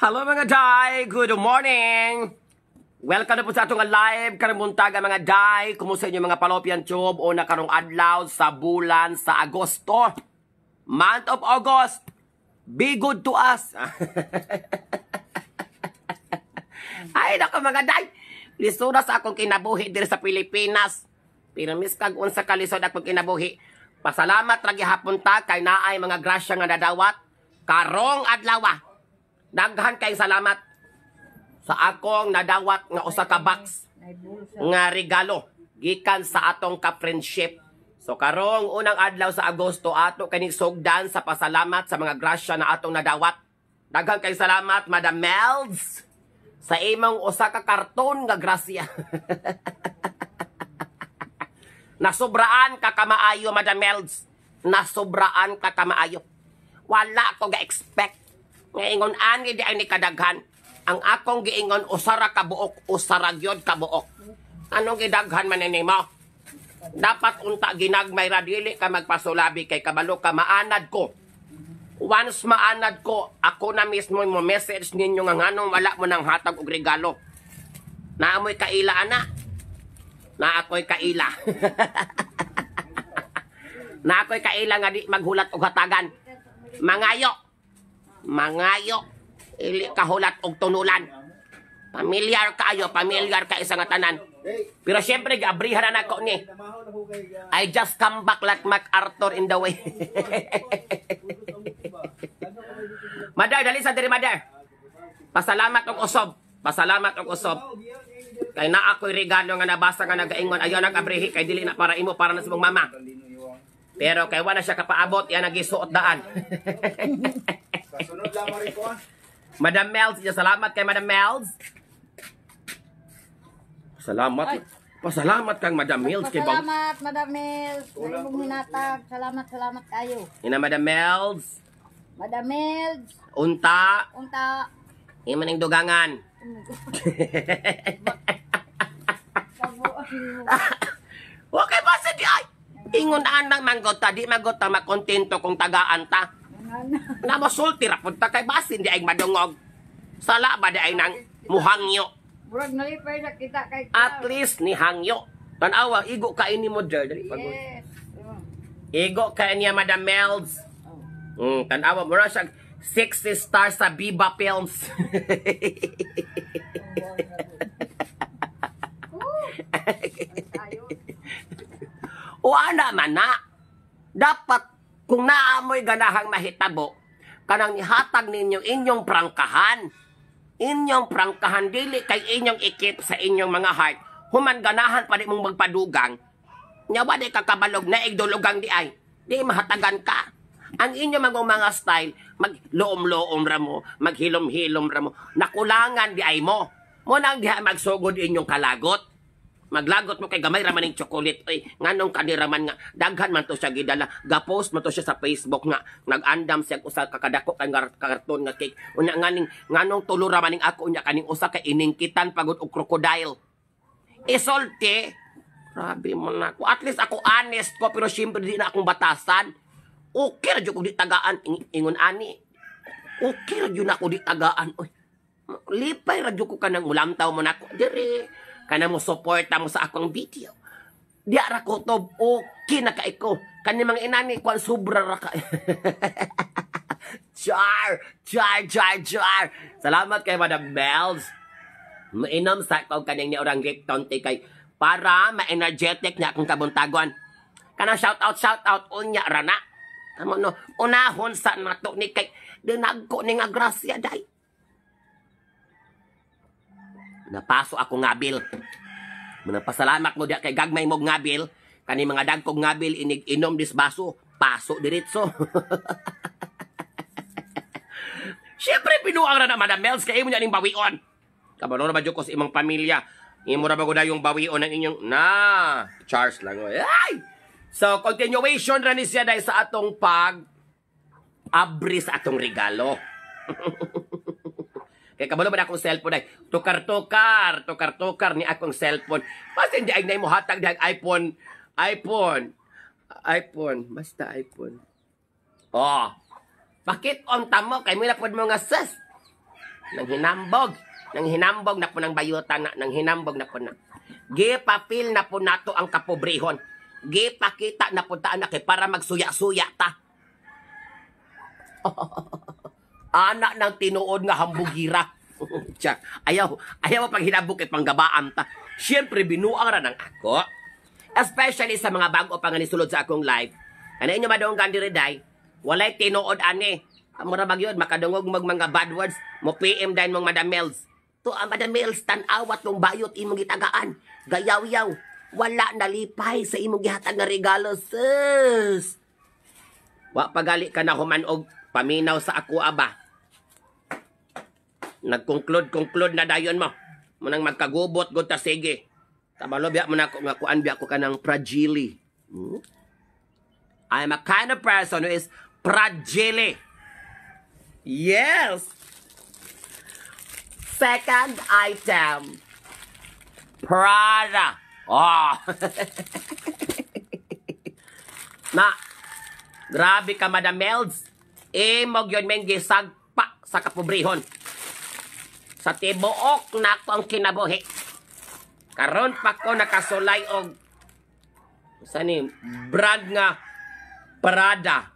Hello, mga day! Good morning! Welcome na po sa atong live karong buntaga, mga day. Kumusta inyo mga fallopian tube o na karong adlaw sa bulan sa Agosto? Month of August. Be good to us. Ay, nako, mga day. Lisura sa akong kinabuhi diri sa Pilipinas. Pero miskag unsa kalisod akong kinabuhi, pasalamat ra gihapon ta kay naay mga grasya nga nadawat karong adlaw. Daghan kay salamat sa akong nadawat nga usa ka box nga regalo gikan sa atong ka-friendship. So karong unang adlaw sa Agosto, ato kani sugdan sa pasalamat sa mga grasya na atong nadawat. Daghan kay salamat, Madam Melds, sa imong usa ka karton nga grasya. Nasobraan ka kamaayo, Madam Melds. Nasobraan ka kamaayo. Wala ko ga-expect nga ingon ani di ay ni kadaghan. Ang akong giingon, usara ka buok, usara gyud ka buok. Anong gidaghan man nimo? Dapat unta ginagmay ra, dili ka magpasulabi kay kabalo ka maanad ko. Once maanad ko, ako na mismo mo message ninyo nga nganong wala mo nang hatag og regalo. Naamoy kaila ana. Na ako'y kaila. Na ako'y kaila nga di maghulat og hatagan. Mangayo. Mangayo. Ili kahulat og tunulan. Pamilyar kaayo, pamilyar ka isa nga tanan. Pero syempre, giabrihan na nako ni. I just come back like MacArthur in the way. Mother, dali sa diri, mother. Pasalamat og usob. Pasalamat og usob. Kay naa ako'y regalo nga nabasa nga nagaingon ayaw nag-abrihi kay dili na para imo, para na sa mong mama. Pero kay wala siya kapaabot, yan nagisuot daan. Kasunod lamang rin ko ah. Madam Melds, salamat kay Madam Melds. Salamat. Ay. Pasalamat kang Madam Melds kay Bang. Salamat, Madam Mels. Sa imong hinatag. Salamat, salamat kayo. Ina, Madam Melds. Madam Mels, Unta, unta. Imo ning dugangan. Okay ba sa di ay? Ingon anang manggota, di manggota makontento kung tagaan ta. Na mosulti ra pud ta kay basin di ay madungog. Sala ba di ay nang muhangyo? Murag nalipay na kita kay At least ni hangyo. Tanawa, igo ka ini mo der. Dali pag Yes. Igo ka niya, Madam Melds. Tanawa mo siya 60 stars sa Viva Films. O ana man na. Dapat kung naamoy ganahang mahitabo, kanang ihatag ninyo inyong prangkahan. Inyong prangkahan, dili kay inyong ikip sa inyong mga heart. Human ganahan pa di mong magpadugang. Nya wa di ka kabalog na igdulugang di ay. Di mahatagan ka. Ang inyong mga style, magloom-loom ra mo, maghilom-hilom ra mo, nakulangan di ay mo. Mo nang diha magsugod inyong kalagot. Maglagot mo kay gamay ra man ning chocolate oy, nganong kanira man nga daghan man to siya gidala, ga-post man to siya sa Facebook nga nag-andam siya usa ka kadako kay karton nga cake. Unya nganing nganong tulo ra man ning ako, unya kaning usa ka iningkitan pagod og crocodile. Isulti. Grabe man ako. At least ako honest ko, pero syempre di na akong batasan. Okay ra jud kung di tagaan, ingon ani. Okay ra jud ako di tagaan oy. Lipay ra jud ko kanang mulamtaw mo nako diri. Kana mo suporta mo sa akong video. Di ra ko to okay na kay ko. Kani mga inani kwan sobra ra ka. Char, char, char, char. Salamat kay Madam Melds. Mainom sa ko kaning ni orang Lipton tea kay para ma-energetic na akong kabuntagon. Kana shout out, shout out unya rana. Tamo no, unahon sa nato ni kay dinagko ni nga grasya day. Napaso ako ngabil. Manapasalamat mo diya kay gagmay mo ngabil. Kani mga dagkog ngabil inig inom dis baso, paso diretso. Siyempre pinuang ra na, Madam Mels, kay imo niya ning bawion. Kabalo ra ba jud ko sa imong pamilya? Imo ra ba gud yung bawion ng inyong na Charles lang oy. Ay! So continuation ra ni siya dahil sa atong pag abri sa atong regalo. Kay kabalo man akong cellphone ay tukar-tukar, tukar-tukar ni akong cellphone. Basta hindi ay mo hatag dahil iPhone, iPhone, iPhone, basta iPhone. Oh. Bakit on tamo kay mo na pud mo nga sis. Nang hinambog. Nang hinambog na po ng bayutan na. Nang hinambog na po na. Gipapil na po nato ang kapobrehon. Gipakita na po ta anak eh, para magsuya-suya ta. Anak ng tinuod nga hambugira. Tiyak. Ayaw, ayaw pag hinabok kay panggabaan ta. Siyempre, binuang ra ng ako. Especially sa mga bago pa nga nisulod sa akong live. Ano inyo madunggan diri day? Walay tinuod ani. Mura bag yun, makadungog mag mga bad words. Mo PM dayon mong Madam Mills. To ang Madam Mills, tan-awat tong bayot imong gitagaan. Gayaw-yaw. Wala nalipay sa imong gihatag nga regalo, sis. Wa pagali ka na human og paminaw sa ako aba. Nagkonklud-konklud na dayon mo. Munang magkagubot gud ta sige. Kabalo biya mo na ako nga kuan biya ko kanang fragile. I'm a kind of person who is fragile. Yes. Second item. Prada. Oh. Na. Grabe ka, Madam Melds. Imog yun men gisagpa sa kapobrehon. Sa tibuok na ako ang kinabuhi. Karon pa ko nakasulay og sa ni brand nga Prada.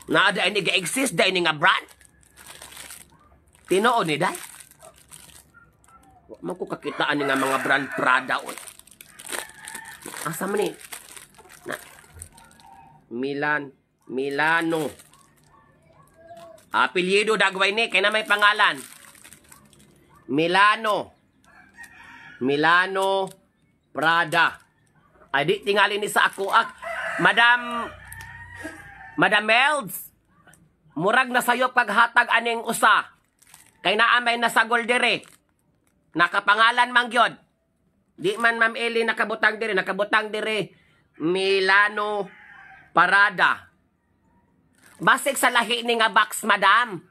Naa da ini ga-exist da ini nga brand. Tinuod ni day. Wa man ko kakitaan ni nga mga brand Prada oy. Asa man ni? Na. Milan, Milano. Apelyido dagway ni kay na may pangalan. Milano. Milano Prada. Ay di tingali ni sa ako ak. Madam Madam Melds. Murag na sayo paghatag aning usa. Kay naa may nasagol dire. Nakapangalan man gyud. Di man Ma'am Eli nakabutang dire, nakabutang dire Milano Parada. Basig sa lahi ni nga box, madam.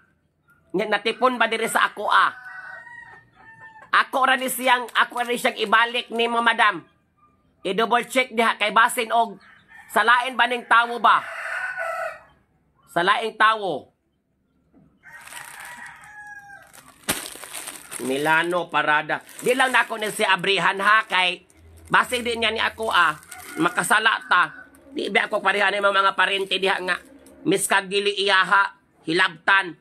Nya natipon ba dire sa ako ah? Ako ra ni siyang ibalik nimo, madam. I-double check diha kay basin og sa lain ba ning tawo ba? Sa laing tawo. Milano Parada. Di lang nako ni si abrihan ha kay basig di niya ni ako ah makasala ta. Di ba ako pareha ni mga parente diha nga miskag dili iyaha hilabtan.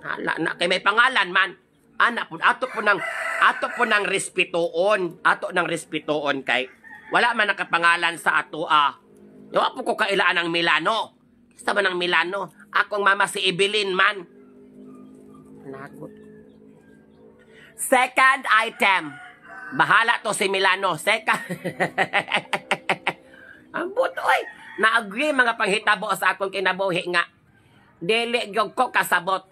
Hala na kay may pangalan man. Ana po ato po nang respetuon, ato nang respetuon kay wala man nakapangalan sa ato ah. Wa po ko kailaan ang Milano. Kista man ang Milano? Akong mama si Evelyn man. Lagot. Second item. Bahala to si Milano. Second. Ang butoy. Na-agree mga panghitabo sa akong kinabuhi nga. Dili gyud ko kasabot.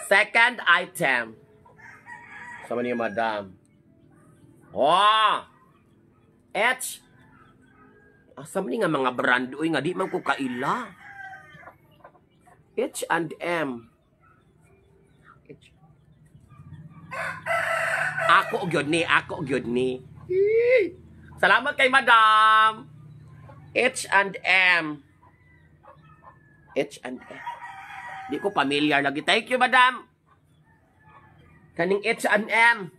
Second item. Sama niyo, madam. Oh! H. Asa man ni nga mga brand uy nga di man ko kaila. H and M. H. Ako gyud ni, ako gyud ni. Eee! Salamat kay madam. H and M. H and M. Di ko familiar lagi. Thank you, madam. Kaning H and M.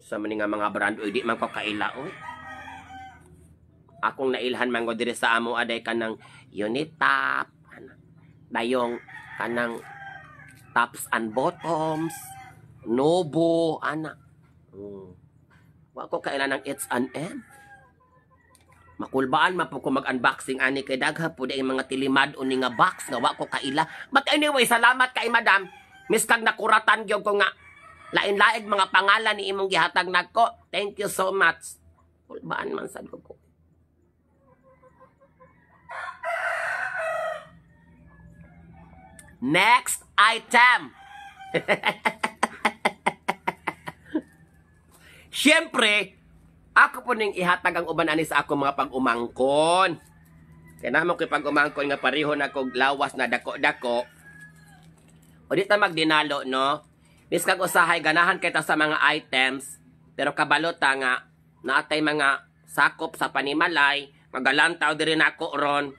Sa man ni nga mga brand uy di man ko kaila uy. Akong nailhan man ko diri sa amo aday kanang Unitop, ana. Dayong kanang tops and bottoms, Nobo, ana. Wa ko kaila ng H and M. Makulbaan man po ko mag-unboxing ani kay dagha po di ang mga tilimad o ni nga box nga wa ko kaila. But anyway, salamat kay madam. Miskag nakuratan gyud ko nga lain-lain mga pangalan ni imong gihatag nako. Thank you so much. Kulbaan man sad ko. Next item. Siyempre, ako po ning ihatag ang uban ani sa ako mga pag-umangkon. Kaya naman ko'y pag-umangkon nga pareho na kog lawas na dako-dako. O di ta magdinalo, no? Miskag usahay, ganahan kita sa mga items, pero kabalo ta nga, naatay mga sakop sa panimalay, magalantaw diri nako ron.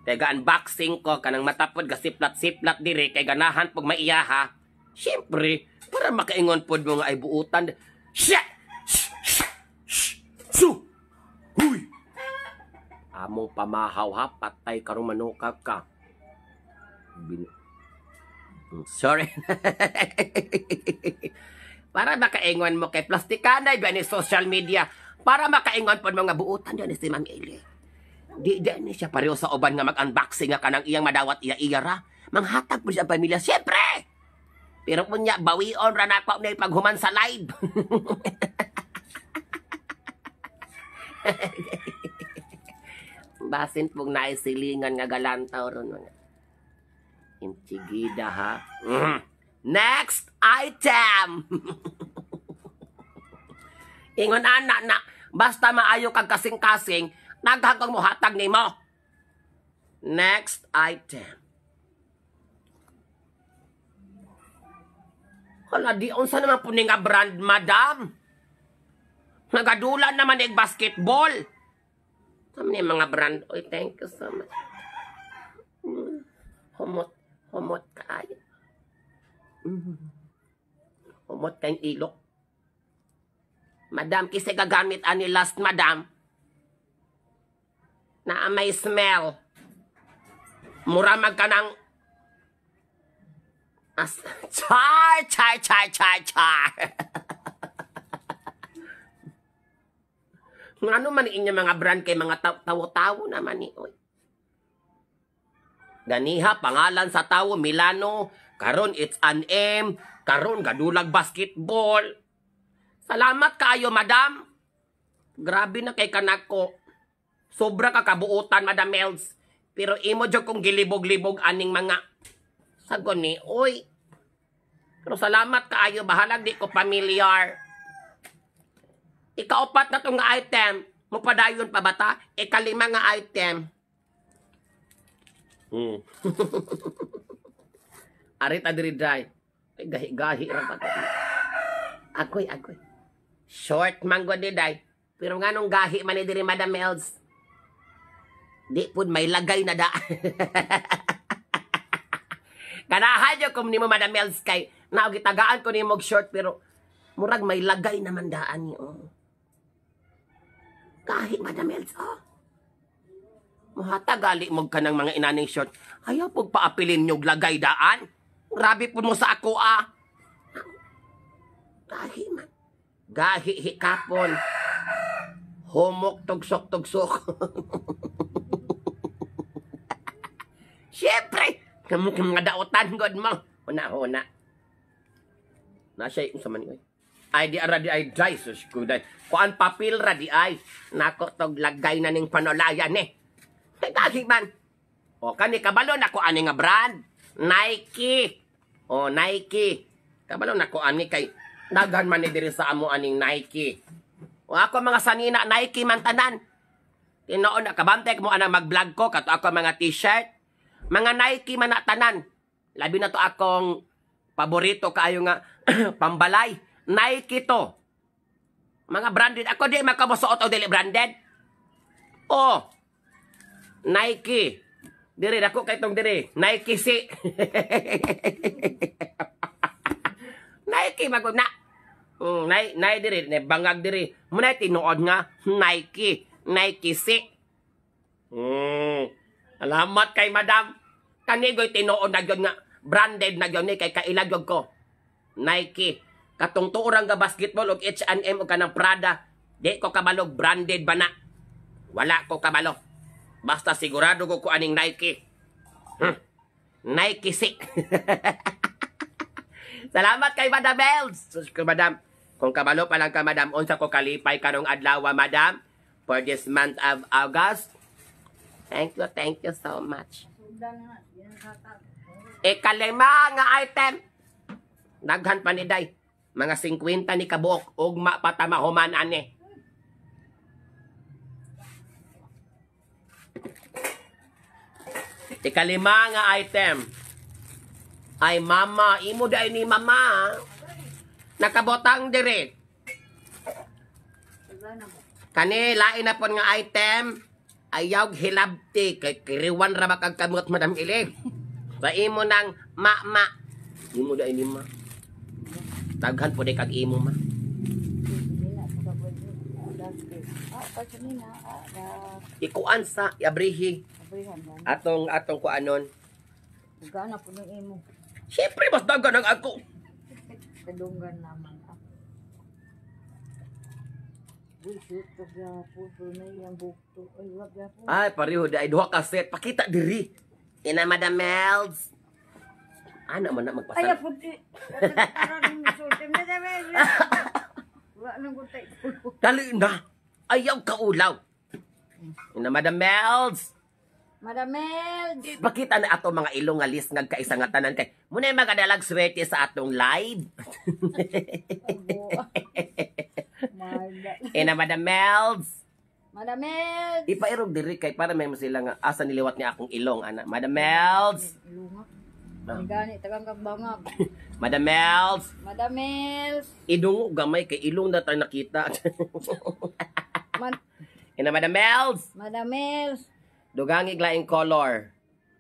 Kay ga-unboxing ko kanang matapod gasiplat-siplat diri kay ganahan pag maiyaha. Siyempre, para makaingon pod mo nga ay buutan. Shit! Su! Huy! Among pamahaw ha, patay karong manuka ka. Sorry. Para makaingon mo kay plastikanay ba ni social media, para makaingon pod mga buutan diyan ni si Ma'am Eli. Di di ni siya pareho sa uban nga mag-unboxing nga kanang iyang madawat iya iya ra. Manghatag po siya ang pamilya, siyempre. Pero kunya bawion ra nako na paghuman sa live. Basin pong naisilingan nga galantaw ron mga. Intigida ha. Next item. Ingon ana na basta maayo kag kasing-kasing, naghagong mohatag nimo. Next item. Hala, di unsa naman po ni nga brand, madam? Nagadulan naman ig basketball. Sa ni mga brand. Oy, thank you so much. Humot, humot kaayo. Humot kayong ilok. Madam, kasi gagamit ani last, madam. Na may smell. Mura mag ka ng as char, char, char, char, char. Ano man inyo mga brand kay mga tawo-tawo naman ni oy. Ganiha pangalan sa tawo Milano, karon it's an M, karon gadulag basketball. Salamat kaayo, madam. Grabe na kay kanako. Sobra ka kabuutan, Madam Mels. Pero imo jud kong gilibog-libog aning mga sagon ni oy. Pero salamat kaayo, bahalag di ko familiar. Ikaupat na tong item. Mupadayon pa bata? Ikalima nga item. Arit adiri dry. Ay, gahi-gahi ra pa to. Agoy, agoy. Short man gud ni day. Pero nganong gahi man ni diri, Madam Mels? Di pud may lagay na da. Ganahan yo kum nimo, Madam Mels, kay naog gitagaan ko nimo og short pero murag may lagay naman daan ni oh. Gahi, Madam Mels, oh. Muhata gali mo ka ng mga inaning short. Ayaw pug paapilin nyog lagay daan. Grabe pud mo sa ako ah. Gahi man. Gahi hikapon. Humok tugsok tugsok. Siyempre, kamo kang mga daotan god mo. Una una. Na siya unsa man oy. Ay di ara di ay dry sus ko day. Kuan papel ra di ay. Nako tog lagay na ning panolayan eh. Ay, gahi man. O kani kabalo nako ani nga brand. Nike. O Nike. Kabalo nako ani kay daghan man ni diri sa amo aning Nike. O ako mga sanina Nike man tanan. Tinuod na kabantay mo anang mag-vlog ko kato ako mga t-shirt. Mga Nike man na tanan. Labi na to akong paborito kaayo nga pambalay. Nike to. Mga branded. Ako di makamusuot o dili branded. Oh. Nike. Diri dako kay tong diri. Nike si. Nike magud na. Nay nay diri ne bangag diri. Muna tinuod nga Nike. Nike si. Alamat kay madam. Kanigoy tinuod na gyud nga branded na gyud ni kay kaila gyud ko. Nike. Katong tuorang ga basketball og H&M og kanang Prada, di ko kabalog branded ba na. Wala ko kabalo. Basta sigurado ko aning Nike. Nike si. Salamat kay Madam Bells. Sus ko, madam. Kung kabalo pa lang ka, madam, unsa ko kalipay karong adlaw, madam, for this month of August. Thank you so much. Ikalima nga item. Daghan pa ni day. Mga 50 ni kabuok. Ugma pa ta mahuman ani. Ikalima nga item. Ay mama, imo day ni mama. Nakabotang dire. Kani lain na pon nga item. Ayaw hilabti kay kiriwan ra ba kag kamot, Madam Ili. Sa imo nang ma-ma. Imo da ini, ma. Daghan po di kag imo, ma. Hindi na sa pwede. Ah, pa kanina. Ah, da Ikuan sa abrihi abrihan lang. atong kuanon. Gana po ng imo. Siyempre mas daghan ang ako. Kadunggan naman ah. Uy, shoot, kagyapo. Pero na iyang bukto. Ay, wag yapo. Ay, pareho di ay duha ka set. Pakita diri. Ina, Madam Melds. Ana man na Ay, magpasal. puti. Wala nang gutay. Dali na. Ayaw kaulaw. Ina, Madam Melds. Madam Mel. Pakita na ato mga ilong nga list nga kaisa nga tanan kay muna yung magadalag swerte sa atong live. Ina, Madam Melds. Madam Mel. Ipairog diri kay para may sila nga asa niliwat niya akong ilong ana. Madam Melds. Ilunga. Ah. Gani tagang kag bangag. Madam Melds. Madam Mel. Idungo gamay kay ilong na tayo nakita. Man Ina, Madam Melds. Madam Mel. Dugangi laing color.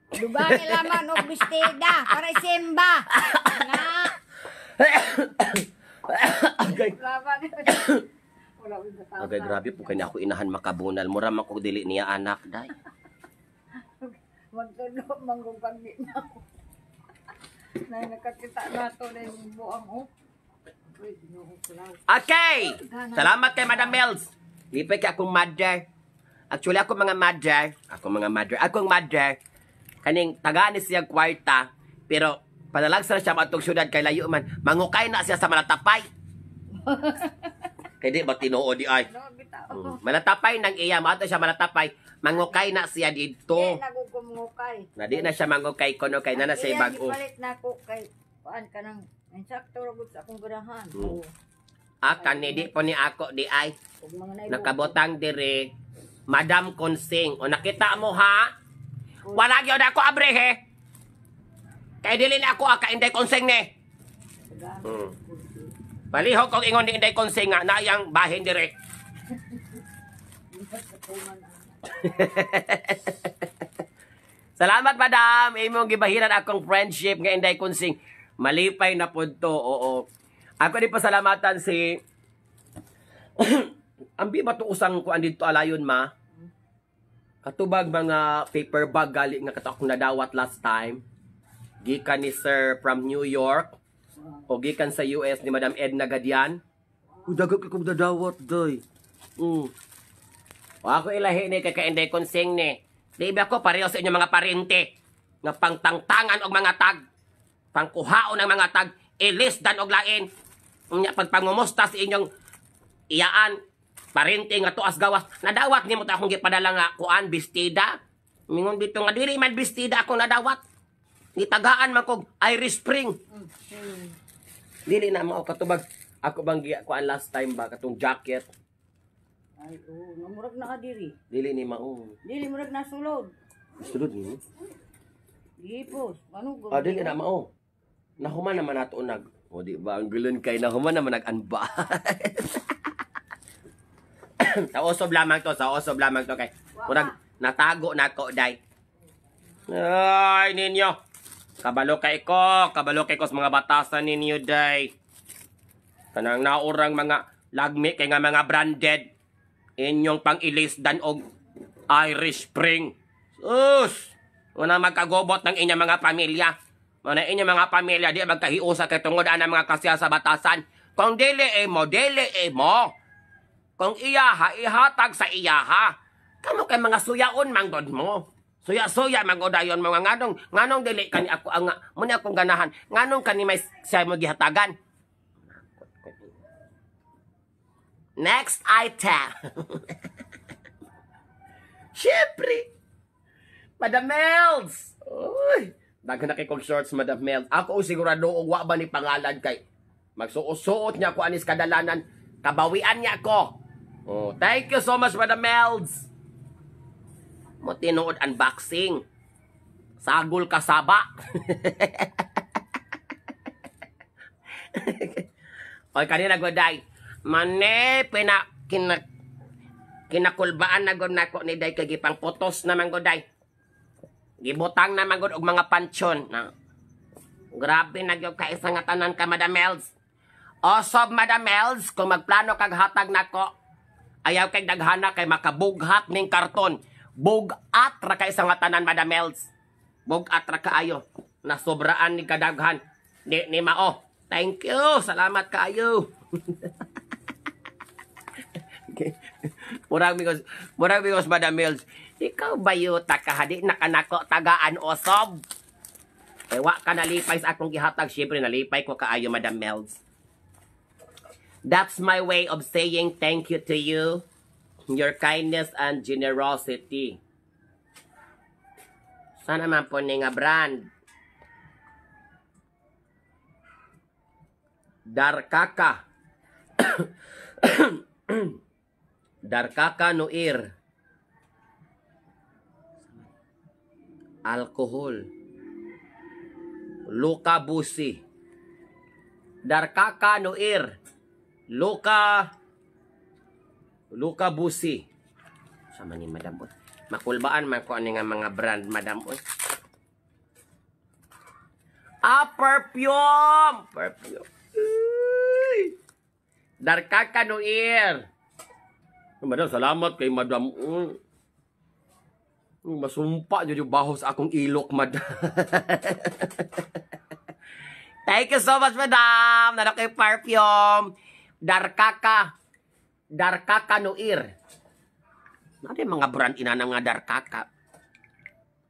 Dugangi lamang og bestida para isimba. Na. Okay. Laban. Wala ko bata. Okay, grabe po kay na ako inahan makabunal. Mura man ko dili niya anak day. Magtulo manggong pagdi na ako. Nay nakakita na to na yung buang oh. Uy, Ginoo ko lang. Okay! Salamat kay Madam Mills. Lipay kay akong mother. Actually, ako mga mother. Ako mga mother. Akong mother. Kaning tagaan ni siya kwarta. Pero panalagsa na siya matong syudad kay layo man. Mangukay na siya sa Malatapay. Kay di ba tinuod di ay. Ano bitaw? Malatapay nang iya. Maato siya Malatapay. Mangukay na siya dito. Di nagugumungukay. Na di na siya mangukay kuno kay na na siya Iya, bag-o. gipalit na ako kay kuan ka nang insakto ra gud sa akong ganahan. Oo. Ah, kani di po ni ako di ay. Ug mga naibo. Nakabotang dire Madam Consing. O nakita mo ha? Wala gyud ako abrehe. Kay dili na ako aka Inday Consing ni. Palihog kog ingon ni Inday Consing nga na iyang bahin dire. Salamat, Madam. Imong gibahiran akong friendship nga Inday Consing. Malipay na pud to. Oo. Ako di pasalamatan si Ambi ba to usang kuan dito alayon, ma? Katubag mga paper bag gali nga kato akong nadawat last time. Gikan ni Sir from New York o gikan sa US ni Madam Edna Gadian. Uy, dagat kong dadawat, day. O ako ilahi ni kay Kainday Consing ni. Di ba ako pareho sa inyong mga parente nga pangtangtangan og mga tag, pangkuhaon ang mga tag, ilisdan og lain. Unya pagpangumusta sa inyong iyaan, parente nga tuas gawas, nadawat nimo ta akong gipadala nga kuan bestida. Mingon dito nga dili man bestida akong nadawat. Nitagaan man kog Irish Spring. Dili na mao katubag ako bang kuan last time ba katong jacket. Ay, oo, nga murag na diri. Dili ni mao. Dili murag na sulod. Sulod ni. Gipos. Ano Ah, dili na mao. Nahuman naman nato nag. O di ba ang gulon kay nahuman naman nag-unbox. Sa osob lamang to, sa osob lamang to kay murag natago na ko day. Ay ninyo. Kabalo kay ko sa mga batasan ninyo day. Kanang naurang mga lagmi kay nga mga branded inyong pang-ilisdan og Irish Spring. Sus! Una magkagobot ng inyong mga pamilya. Una inyong mga pamilya, di magkahiusa kay tungod ang mga kasya sa batasan. Kung dili mo, dili mo. Kung iyaha, ihatag sa iyaha. Kamo kay mga suyaon manggod mo. Suya-suya mangodayon mga nganong nganong dili kani ako ang muna akong ganahan. Nganong kani may siya mo gihatagan. Next item. Siyempre. Madam Mels. Uy, daghan na kay kong shorts, Madam Mels. Ako sigurado og wa ba ni pangalan kay magsuot-suot niya ako anis kadalanan. Kabawian niya ako. Oh, thank you so much, Madam Mels. Mo tinuod unboxing. Sagol kasaba. Oy, kanina goday. Mane pina kina Kinakulbaan na gud nako ni day kay gipang putos naman gud day. Gibutang naman gud og mga pansyon na. Grabe na gyud ka isa nga tanan ka, Madam Mels. Osob, Madam Mels, kung magplano kag hatag nako, ayaw kay daghana kay makabughat ning karton. Bugat ra ka isa nga tanan, Madam Mels. Bugat ra kaayo. Nasobraan ni kadaghan. Ni mao. Thank you. Salamat kaayo. Okay. Murag migos, Madam Mills. Ikaw bayuta ka, hadi na kanako tagaan osob. Eh, wa ka nalipay sa akong gihatag. Siyempre, nalipay ko kaayo, Madam Melds. That's my way of saying thank you to you, your kindness and generosity. Sana man po ni nga brand. Darkaka. Darkaka Noir. Alcohol. Luka Busi. Darkaka Noir. Luka Busi. Sama ni Madam Oy. Makulbaan man ko ani nga mga brand, Madam Oy. Ah, perfume! Perfume. Uy! Darkaka Noir. Madam, salamat kay Madam. Masumpa jud yung baho sa akong ilok, Madam. Thank you so much, Madam. Nana kay perfume. Darkaka. Darkaka Noir. Ano yung mga brand ina nga Darkaka?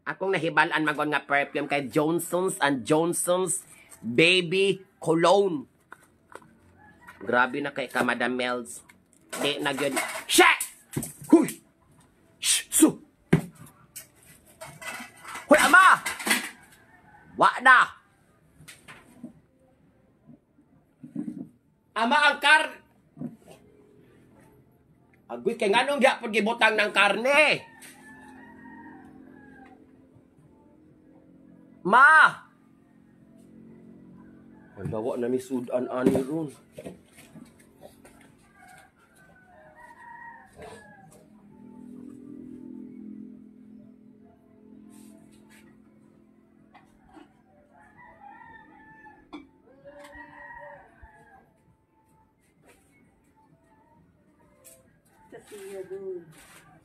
Akong nahibalan magon nga perfume kay Johnson's and Johnson's Baby Cologne. Grabe na kay ka, Madam Mels. Di na gyud. Shit! Huy! Shh! Su! Huy, ama! Wa na! Ama, ang kar... Agoy, kay nganong gyapon gibutang ng karne? Ma! Wala, wa na mi sudan ani ron.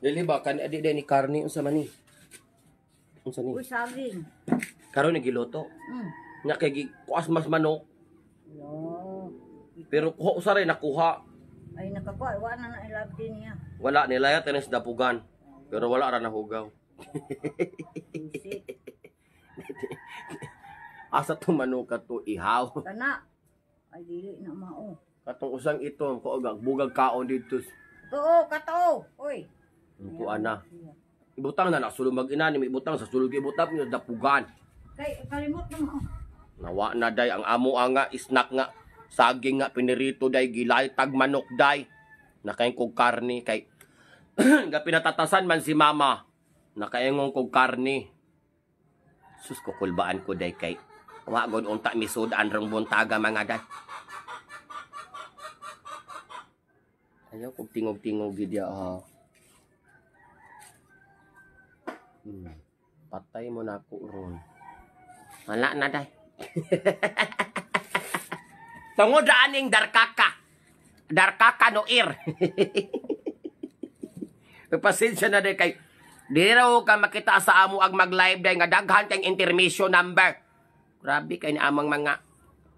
Dili ba kan adi ni karne unsa man ni? Unsa ni? Uy, saging. Karon ni giluto. Nya kay gikuas mas manok. Yo. Pero kuha usa ray nakuha. Ay nakakuha, wa na na ilab din niya. Wala nilaya tanis dapugan. Pero wala ra nahugaw. Isip. Asa to manok to ihaw. Kana. Ay dili na mao. Katong usang ito ko og bugag kaon didto. Tuo, kato. Uy. Ko ana. Ibutang na na sulod mag-ina ni ibutang sa sulod ibutang ni dapugan. Kay kalimot na mo. Nawa na day ang amo nga snack nga saging nga pinirito day gilay tag manok day. Nakain kog karne kay nga pinatatasan man si mama. Nakaingon kog karne. Sus ko kulbaan ko day kay wa gud unta misudan rong buntaga mga day. Ayaw kog tingog-tingog gid ya ha. Patay mo na ako ron. Wala na day. Tungod aning Darkaka. Darkaka Noir. Pasensya na day kay di raw ka makita sa amo ag mag-live day nga daghan kang intermission number. Grabe kay ni amang mga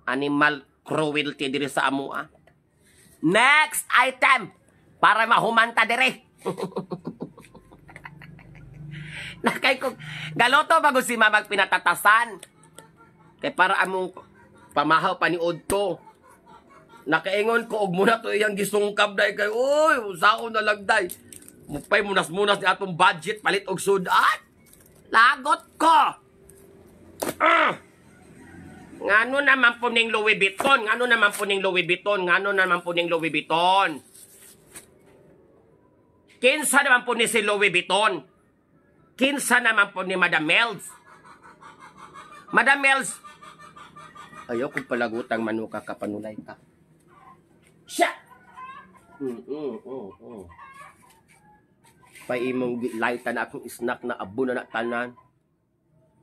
animal cruelty diri sa amo ah. Next item para mahumanta dire. Nakay ko galoto bago si mamag pinatatasan. Kay para among pamahaw pa ni Odto. Nakaingon ko og muna to iyang gisungkab day kay oy usaon na lang day. Mupay munas-munas ni atong budget palit og sudan. Lagot ko. Ngano naman po ning Louis Vuitton? Ngano naman po ning Louis Vuitton? Ngano naman po ning Louis Vuitton? Kinsa naman po ni si Louis Vuitton? Kinsa naman po ni Madam Mels? Madam Mels, ayaw kong palagutang manuka ka, panulay ka. Siya! Pa imong lightan akong snack na abo na na tanan.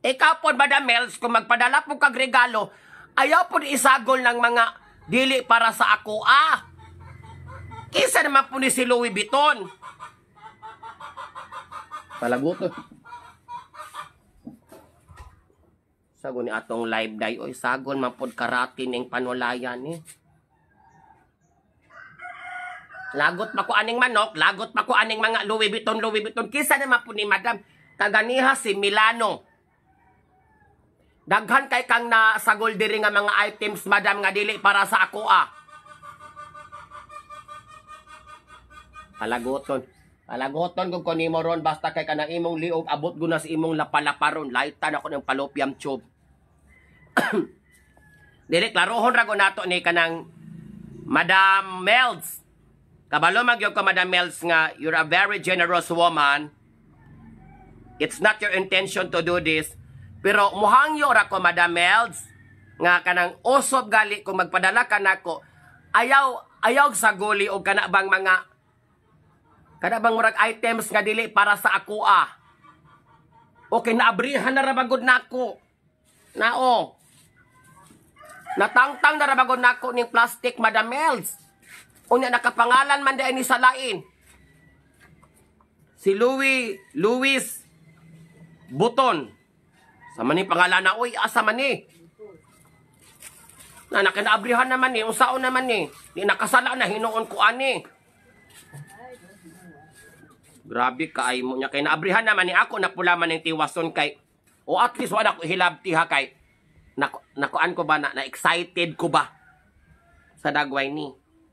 Ikaw po, Madam Mels, kung magpadala po kag regalo, ayaw po isagol ng mga dili para sa ako, ah. Kisa naman po ni si Louis Vuitton. Palaguto. Sagon ni atong live day, oy, sagon man pod karate ning panulayan ni. Lagot pa ko aning manok, lagot pa ko aning mga Louis Vuitton, Louis Vuitton. Kisa naman po ni Madam, kaganiha si Milano. Daghan kay kang nasagol diri nga mga items, Madam, nga dili para sa ako, ah. Palagoton. Palagoton kung ko nimo ron basta kay kanang imong liog abot guna sa imong lapalapa ron. Lightan ako ng palopiam tube. Dili klarohon ra ko nato ni kanang Madam Melds. Kabalo magyud ko, Madam Melds, nga you're a very generous woman. It's not your intention to do this. Pero muhangyo ra ko, Madam Melds, nga kanang osob gali kung magpadala ka nako, ayaw ayaw sa guli og kana bang mga kana bang murag items nga dili para sa ako, ah. Okay, naabrihan na ra bagod nako. Nao. Natangtang na ra bagod nako ning plastic, Madam Melds. Unya nakapangalan man di ni sa lain. Si Louis Louis Buton. Sa man ni pangalan na, uy, asa man ni? Na nakinaabrihan naman ni, unsaon naman ni. Di nakasala na hinuon ko ani. Grabe kaay mo niya kay naabrihan naman ni ako na pula man ning tiwason kay o at least wala ko hilabti ha kay nakuan ko ba na, na excited ko ba sa dagway ni.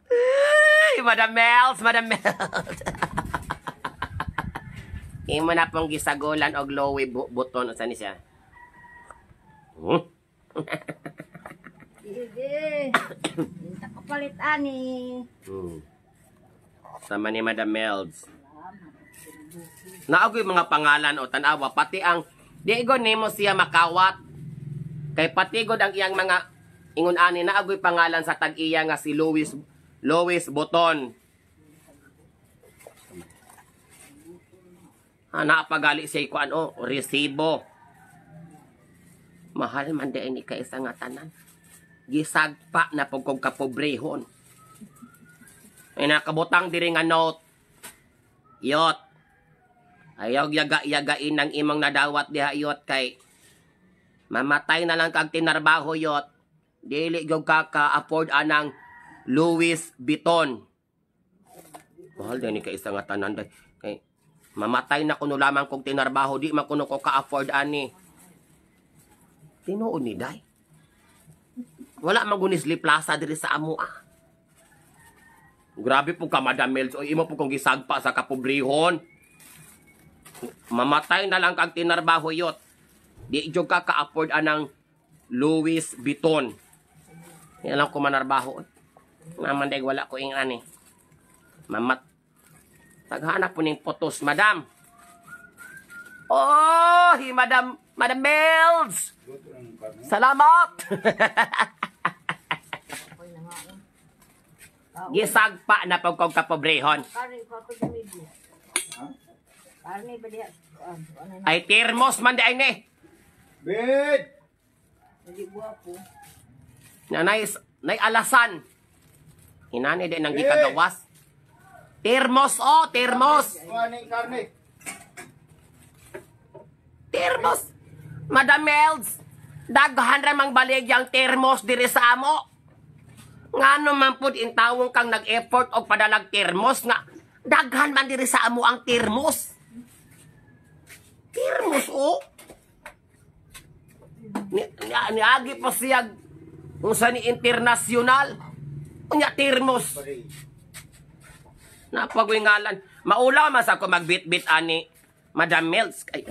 Ay, Madam Mels, Madam Mels. Imo na pong gisagulan og Louis Vuitton, unsa ni siya? Hmm? Sige. Inta kapalit ani. Sama ni Madam Melds. Naagoy mga pangalan o tanawa pati ang di go nimo siya makawat. Kay pati gud ang iyang mga ingon ani naagoy pangalan sa tag-iya nga si Louis Louis Vuitton. Ah, naapagali siya kuan o resibo. Mahal man di ni kaisa nga tanan. Gisagpa na pug kog kapobrehon. Ay nakabutang diri nga note. Yot. Ayaw yaga-yagain ang imong nadawat diha yot kay mamatay na lang kag tinarbaho yot. Dili gyud ka ka-afford anang Louis Vuitton. Mahal din ni kaisa nga tanan day. Kay mamatay na kuno lamang kog tinarbaho, di man kuno ko ka-afford ani. Tinuod ni day. Wala man gunisli plaza diri sa amo ah. Grabe po ka, Madam Mels. O imo po kong gisagpa sa kapobrehon. Mamatay na lang kag tinarbaho yot. Di jud ka ka-afford anang Louis Vuitton. Yan lang ko manarbaho. Naman day wala ko ing ani. Mamat. Taghanap po ning potos, Madam. Oh, hi Madam, Madam Mels. Salamat. Ako'y nangaon. Gisagpa na pag kog kapobrehon. Karne ko ato gamigo. Karne ba diha? Ano na? Ay termos man di ay ni. Bed! Dili guwapo. Na nay, nay alasan. Inani di nang gikagawas. Termos oh, termos. Kuha ning karne. Termos. Madam Melds, daghan ra mang baligyang termos diri sa amo. Ngano man pud intawong kang nag-effort og padalag termos nga daghan man diri sa amo ang termos. Termos oh. Ni, ni, niagi pa siya unsa ni international. Unya termos. Napagwingalan. Maulaw man sa ko magbitbit ani Madam Mills kay.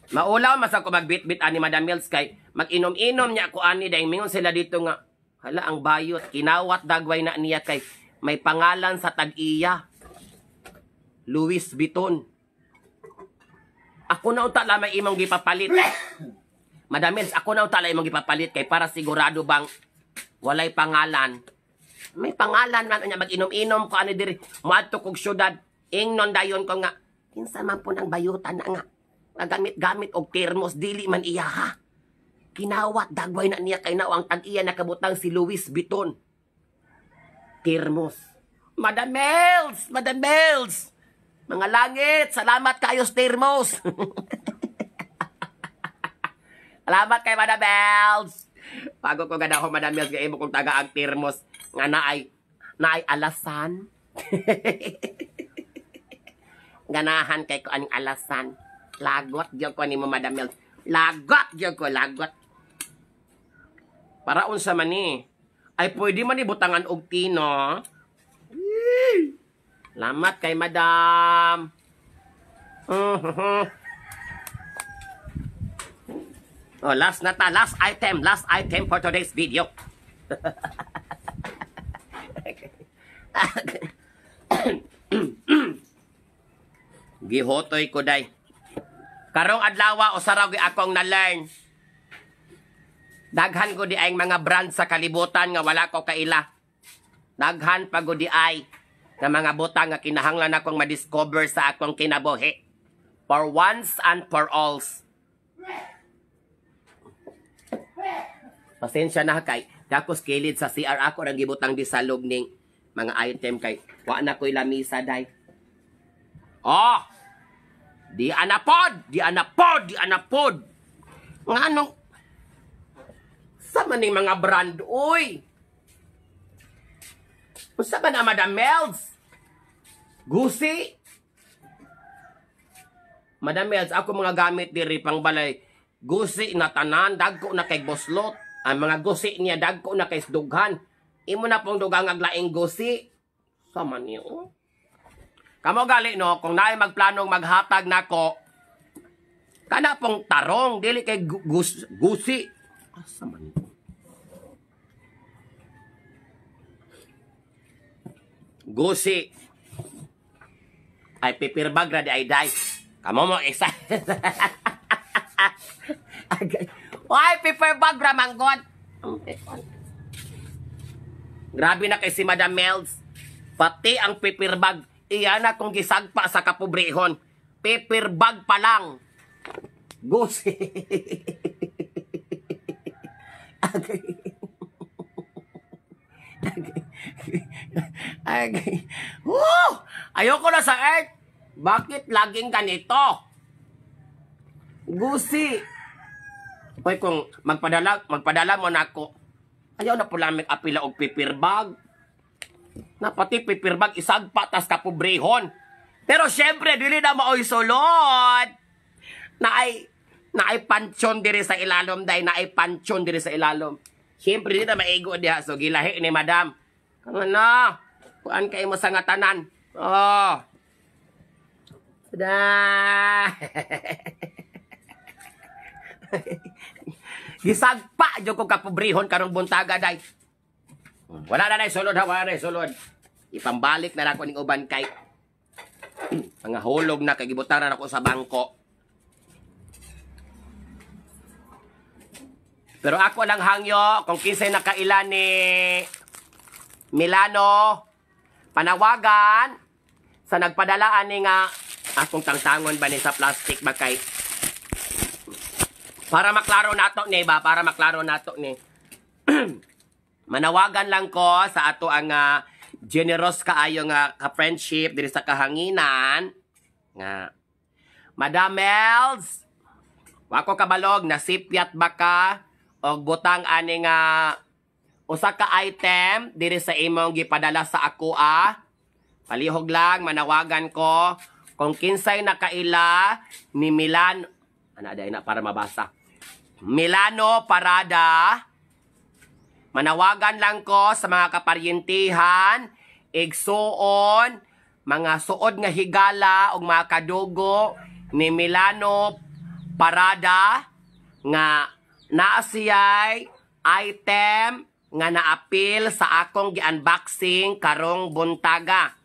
Maulaw man sa ko magbitbit ani Madam Mills kay mag-inom-inom niya ako ani dahil mingon sila dito nga hala ang bayot kinawat dagway na niya kay may pangalan sa tag-iya. Louis Vuitton. Ako na unta lamang imong gipapalit. Madam Mills, ako na unta lamang imong gipapalit kay para sigurado bang walay pangalan. May pangalan man niya mag-inom-inom ko ani diri. Moadto kog syudad. Ingnon dayon ko nga, kinsa man po ng bayutan na nga. Nagamit-gamit og termos, dili man iya ha. Kinawat, dagway na niya kay nao ang tag-iya nakabutang si Louis Vuitton. Termos. Madam Mels! Madam Mels! Mga langit, salamat kayo sa termos. Salamat kay Madam Mels. Bago ko ganaho, Madam Mels, kay imo kong taga ang termos nga naay alasan. Ganahan kay ko aning alasan. Lagot gyud ko nimo, Madam Mels. Lagot gyud ko, lagot. Para unsa man ni? Ay, pwede man ni butangan og tino. Salamat kay Madam. Oh, last na ta, last item for today's video. Gihotoy ko day. Karong adlaw usa ra gyud akong na-learn. Daghan ko di ay mga brand sa kalibutan nga wala ko kaila. Daghan pa gud di ay nga mga butang nga kinahanglan akong ma-discover sa akong kinabuhi. For once and for alls. Pasensya na kay dakos kilid sa CR ako rang gibutang disalog ning mga item kay wa na ko'y lamisa day. Oh! Di anapod, di anapod, di anapod. Nganong sa man ning mga brand uy? Unsa ba na Madam Mels? Gusi? Madam Mels, ako mga gamit diri pang balay. Gusi na tanan, dagko na kay boslot. Ang mga gusi niya dagko na kay dughan. Imo na pong dugang ang laing gusi. Sama niyo. Kamo gali no, kung naay magplanong maghatag nako, kana pong tarong dili kay gusi. Asa man niyo? Gusi. Ay paper bag ra di ay day. Kamo mo isa. Ay, paper bag ra manggod. Grabe na kay si Madam Mels. Pati ang paper bag, iya na kung gisagpa sa kapobrehon. Paper bag pa lang. Gusi. Okay. Woo! Ayoko na sa earth. Bakit laging ganito? Gusi. Hoy, kung magpadala mo na ako, ayaw na pula may apila og paper bag. Napati paper bag, isagpa tas kapobrehon. Pero syempre, dili na maoy sulod. Naay pansyon diri sa ilalom, day, naay pansyon diri sa ilalom. Syempre, dili na maigo diha. So, gilahi ni Madam. Ano na? Kuan kay mo sa nga tanan. Oh. Tada! Gisagpa jud ko kapobrehon karong buntaga day. Wala na nay sulod ha, wala na nay sulod. Ipambalik na lang ko ning uban kay mga hulog na kay gibutaran ako sa bangko. Pero ako lang hangyo kung kinsay nakaila ni Milano, panawagan sa nagpadalaan ni nga akong tangtangon ba ni sa plastic ba kay para maklaro nato ni ba, para maklaro nato ni. Manawagan lang ko sa ato ang generous kaayo nga ka-friendship diri sa kahanginan nga Madam Mels, wako kabalog nasipyat ba ka og butang ani nga usa ka item diri sa imong gipadala sa ako ah. Palihog lang manawagan ko kung kinsay nakaila ni Milan, ana dai na para mabasa. Milano Parada. Manawagan lang ko sa mga kaparyentihan, igsuon, mga suod nga higala ug mga kadugo ni Milano Parada nga naa siyay item nga naapil sa akong gi-unboxing karong buntaga.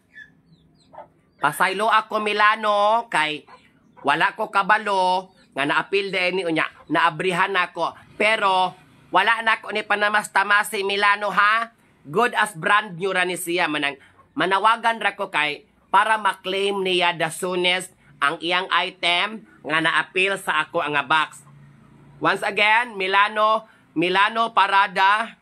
Pasaylo ako Milano kay wala ko kabalo nga naapil din ni unya, naabrihan nako pero wala na ko ni panamastama si Milano ha. Good as brand new ra ni siya manang manawagan ra ko kay para ma-claim niya the soonest ang iyang item nga naapil sa ako nga box. Once again, Milano, Milano Parada,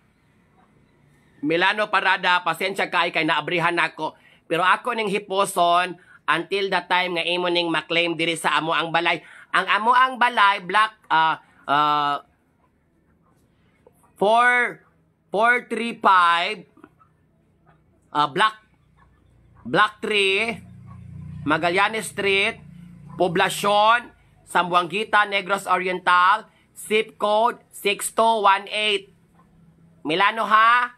Milano Parada, pasensya kay kay naabrihan nako. Pero ako ning hiposon until the time nga imo ning ma-claim diri sa amo ang balay. Ang amo ang balay block 4 435 Block 3, Magallanes Street, Poblacion, Zamboanguita, Negros Oriental, zip code 6218. Milano ha?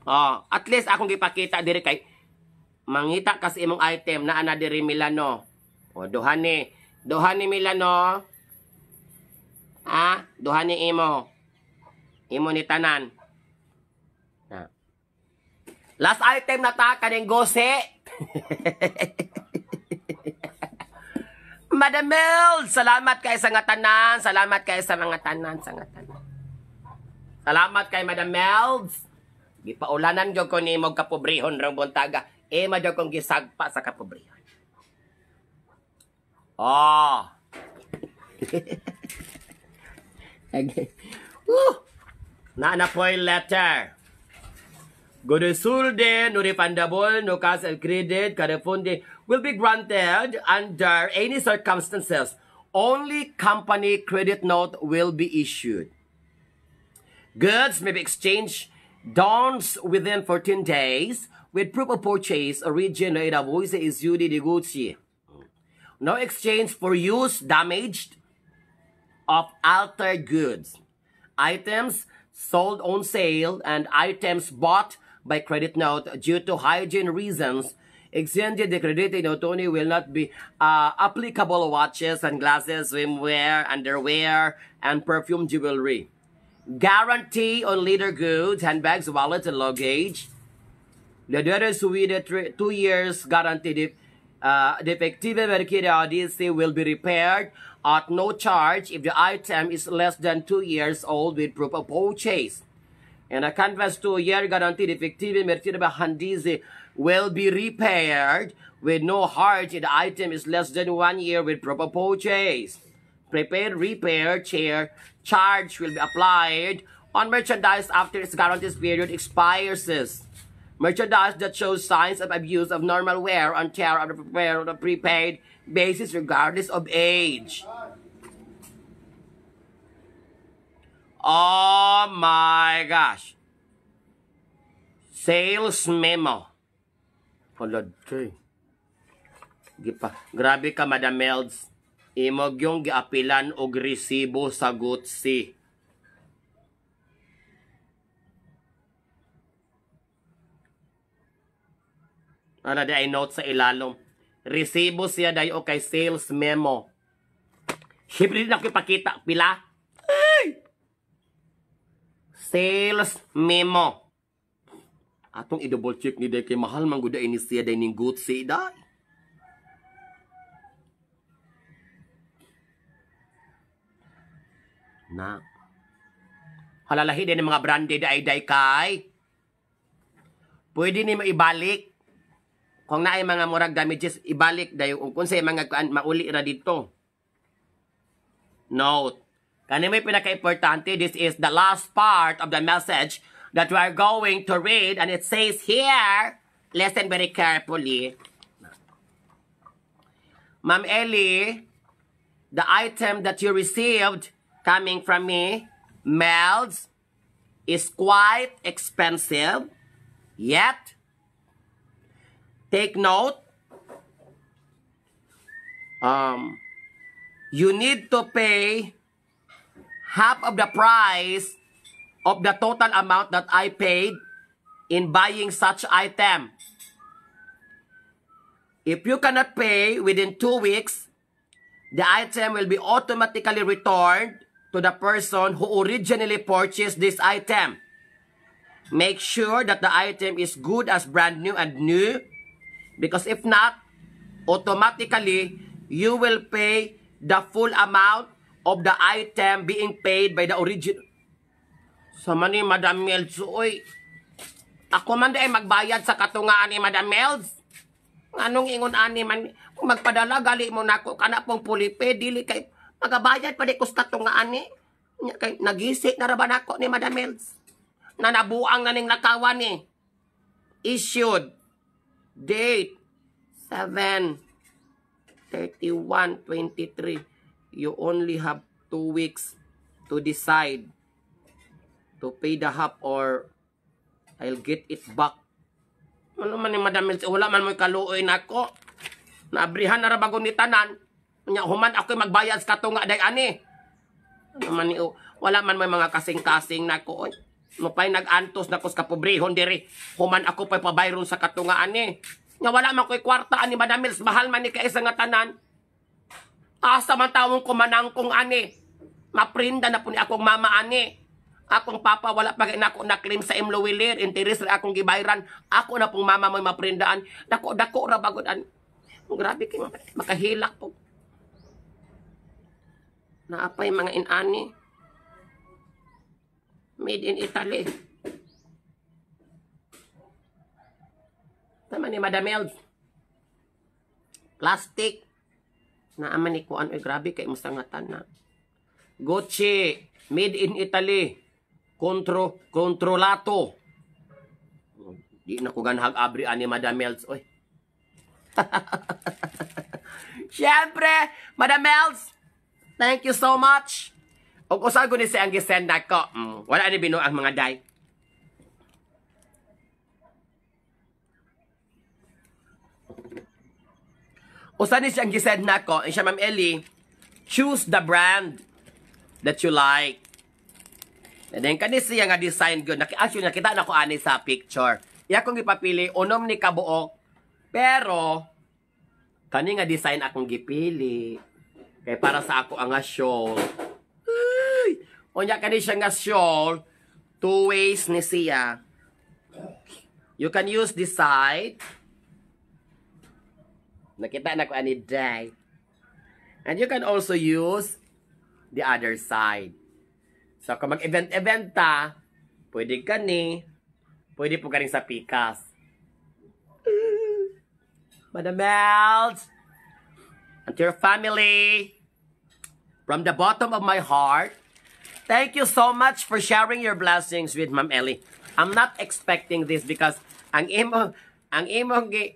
Oh, at least akong gipakita diri kay mangita kasi imong item na ana diri, Milano. O duha ni. Duha ni, Milano. Ah, duha ni imo. Imo ni tanan. Ah. Last item na ta kaning gose. Madam Mel, salamat kay sa nga tanan, salamat kay sa mga tanan sa nga tanan. Salamat kay Madam Melds. Gipaulanan gyud ko nimo kapobrehon rong buntaga. Eh ma kong gisagpa sa kapobrehon. Oh. Okay. Woo! Naa na po'y letter. Goods sold non-refundable, no cash and credit, refund will be granted under any circumstances. Only company credit note will be issued. Goods may be exchanged downs within 14 days with proof of purchase origin na voice is UD de Gucci. No exchange for use damaged of altered goods. Items sold on sale and items bought by credit note due to hygiene reasons extended the credit note only will not be applicable: watches and glasses, swimwear, underwear, and perfume jewelry. Guarantee on leather goods, handbags, wallets, and luggage. The other with 2 years guaranteed defective RDC will be repaired at no charge if the item is less than 2 years old with proof of purchase. And a canvas 2-year guarantee defective merchandise will be repaired with no charge if the item is less than 1 year with proof of purchase. Prepaid repair chair charge will be applied on merchandise after its guarantee period expires. Merchandise that shows signs of abuse of normal wear and tear on the prepared on a prepaid basis regardless of age. Oh my gosh. Sales memo. Hala, day. Gipa. Grabe ka, Madam Melds. Imog yung giapilan og resibo sa Gucci. Ano di ay note sa ilalom. Resibo siya dayo kay sales memo. Siyempre di na ko ipakita pila. Ay! Sales memo. Atong i-double check ni day kay mahal man gud ni siya day ning Gucci day. Na. Halalahi din ng mga branded ay day kay. Pwede ni maibalik. Kung naay mga murag damages, ibalik dayo. Kung sa mga kuan, mauli ra dito. Note. Kani may pinaka-importante, this is the last part of the message that we are going to read, and it says here, listen very carefully. Ma'am Ellie, the item that you received coming from me, Melds, is quite expensive, yet, take note, you need to pay half of the price of the total amount that I paid in buying such item. If you cannot pay within 2 weeks, the item will be automatically returned to the person who originally purchased this item. Make sure that the item is good as brand new and new, because if not, automatically you will pay the full amount of the item being paid by the origin. Sama ni Madam Melds, oy. Ako man ay magbayad sa katungaan ni Madam Melds. Anong ingon ani man kung magpadala gali mo nako kana pong pulipe dili kay magabayad pa di ko sa katunga ani. Nya kay nagisi na ra ba nako ni Madam Mills? Na nabuang na ning lakawan ni. Issued date 7/31/23. You only have 2 weeks to decide to pay the half or I'll get it back. Ano man ni Madam Mills, wala man mo'y kaluoy nako. Naabrihan na ra bago ni tanan. Nya human ako'y magbayad sa katunga day ani. Ano man ni, oh, wala man may mga kasing-kasing nako, oy. Mapay nag-antos na ko sa kapobrehon diri. Human ako pa'y pabayron sa katunga ani. Nga wala man ko'y kwarta ani, Madam Mills, mahal man ni kaisa nga tanan. Asa man tawong kumanangkong ani? Maprinda na po ni akong mama ani. Akong papa wala pa kay nako na claim sa M Lhuillier, interest ra akong gibayran. Ako na pong mama mo'y maprindaan. Dako dako ra bagod an. Grabe kay makahilak po. Naapay mga inani. Made in Italy. Tama ni Madam Els. Plastic. Naaman ni kuan, oy, grabe kay musangatan na. Gucci, made in Italy. Kontrolato. Di na ko ganhag abri ani, Madam Els, oy. Siyempre, Madam Els, thank you so much. Og usa ko ni siya ang gisend nako. Wala ni binuang mga day. Usa ni siya ang gisend nako, siya, "Ma'am Ellie, choose the brand that you like." And then kani siya nga design good. Actually nakita na ko ani sa picture. Iya akong gipapili unom ni kabuok. Pero kani nga design akong gipili. Kay para sa ako ang nga shawl. Uy! Unya kani siya nga shawl, two ways ni siya. You can use this side. Nakita na ko ani day. And you can also use the other side. So, kung mag-event-event ta, pwede ka ni, pwede po ka rin sa pikas. Madam Els, and to your family, from the bottom of my heart, thank you so much for sharing your blessings with Ma'am Ellie. I'm not expecting this because ang imong gi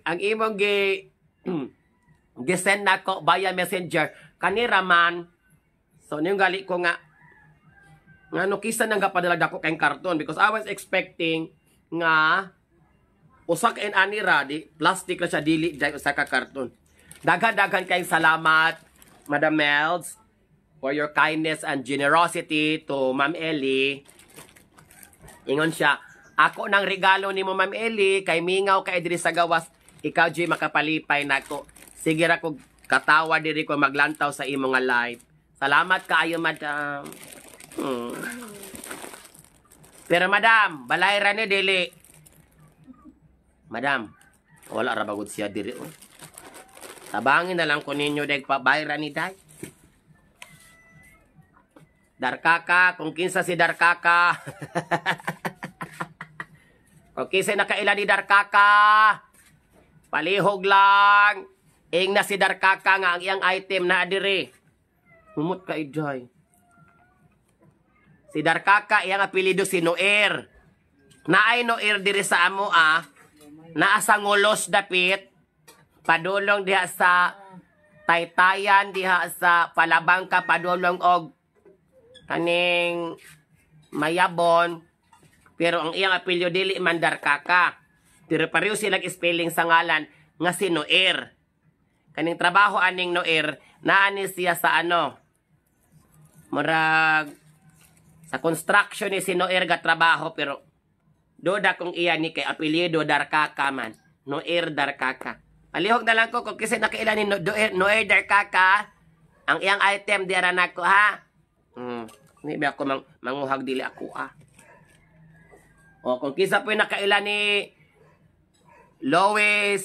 gisend nako via Messenger kanira man. So niyong gali ko nga ngano kisa nang gapadala dako kay karton because I was expecting nga usa ka ani ra di plastic ra siya, dili dai usa ka karton. Daghan-daghan kayong salamat, Madam Melds, for your kindness and generosity to Ma'am Ellie. Ingon siya, "Ako nang regalo nimo, Ma'am Ellie, kay mingaw kay diri sa gawas, ikaw jud makapalipay nako. Sige ra kog katawa diri ko maglantaw sa imo nga live." Salamat kaayo, madam. Pero madam, balay ra ni dili. Madam, wala ra bagud siya diri, oh. Tabangin na lang ko ninyo deg pa bayra ni day. Darkaka, kung kinsa si Darkaka. Kung kinsa nakaila ni Darkaka, palihog lang. Ing na si Darkaka nga ang iyang item na adire. Humot ka ijay. Si Darkaka, iyang apelyido si Noer. Naay Noer diri sa amo ah. Naa sa Ngulos dapit. Padulong diha sa Taytayan, diha sa Palabangka, padulong og kaning Mayabon. Pero ang iyang apelyido dili man Darkaka. Pero pareho silang spelling sa ngalan nga si Noer. Kaning trabaho aning Noer, naani siya sa ano, murag sa construction ni si Noer ga trabaho, pero doda kung iya ni kay apelyido Darkaka man. Noer Darkaka. Palihog na lang ko kung kasi nakaila ni Noer Darkaka, ang iyang item di ara nako ha. Hindi ba ako manguhag dili ako ah. O kung kisa po yung nakaila ni Louis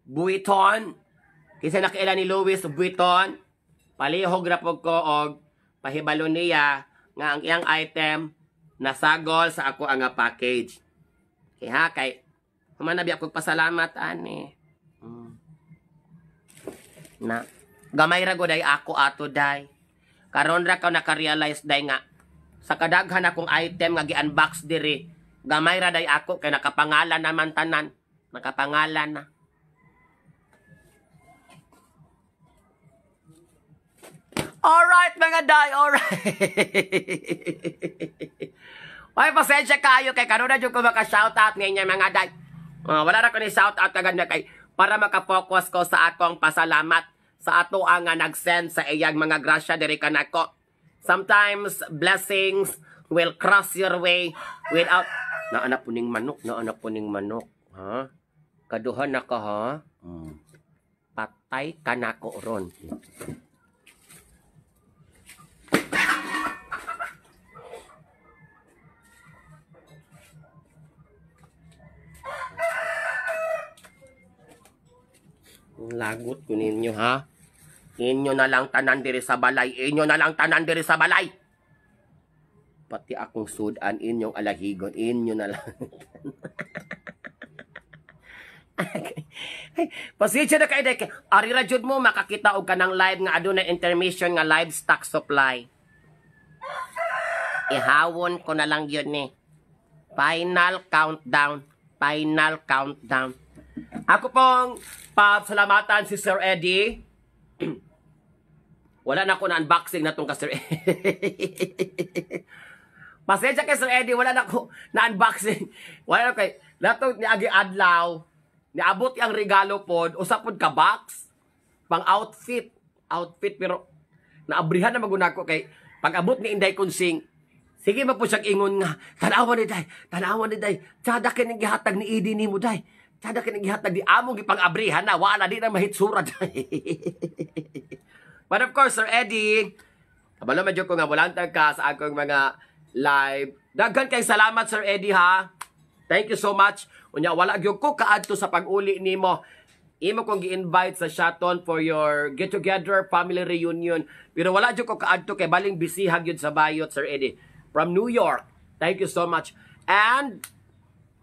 Vuitton, kisa nakaila ni Louis Vuitton, palihog ra po ko og pahibalo niya nga ang iyang item nasagol sa ako ang package. Kay ha, kay Human na biya kog pasalamat ani. Na gamay ra gud ay ako ato day. Karon ra ka naka-realize day nga sa kadaghan akong item nga gi-unbox diri, gamay ra day ako kay nakapangalan naman tanan. Nakapangalan na. Alright mga day, alright. Ay, pasensya kayo kay karon na jud ko maka-shoutout ngayon mga day. Wala ra ko ni shoutout agad na kay para maka-focus ko sa akong pasalamat sa ato ang nga nag-send sa iyang mga grasya diri kanako. Sometimes blessings will cross your way without naana puning manok, naana puning manok, ha? Kaduha na ka ha? Patay ka nako ron. Lagot ko ninyo ha. Inyo na lang tanan diri sa balay. Inyo na lang tanan diri sa balay. Pati akong sudan inyong alahigon. Inyo na lang. Ay, pasensya na kayo dahil. Ari ra jud mo makakita og kanang live nga aduna intermission nga livestock supply. Ihawon ko na lang yun ni. Final countdown. Final countdown. Ako pong pasalamatan si Sir Eddie. Wala na ako na unboxing na tong ka Sir Eddie. Pasensya kay Sir Eddie, wala na ako na unboxing. Wala na kay latong ni Agi Adlaw, niabot ang regalo pod, usa pod ka box pang outfit, outfit pero naabrihan na maguna ko kay pag-abot ni Inday Kunsing. Sige ba po siyang ingon nga, tanawan ni Day, tanawan ni Day, tsada kini gihatag ni Eddie nimo Day. Tsada kini gihatag di among gipang-abrihan na, wala di na mahitsura Day. But of course, Sir Eddie, kabalo medyo ko nga volunteer ka sa akong mga live. Daghan kay salamat Sir Eddie ha. Thank you so much. Unya wala gyud ko kaadto sa pag-uli nimo. Imo kong gi-invite sa Shaton for your get together family reunion. Pero wala jud ko kaadto kay baling busy gyud sa bayot Sir Eddie. From New York. Thank you so much. And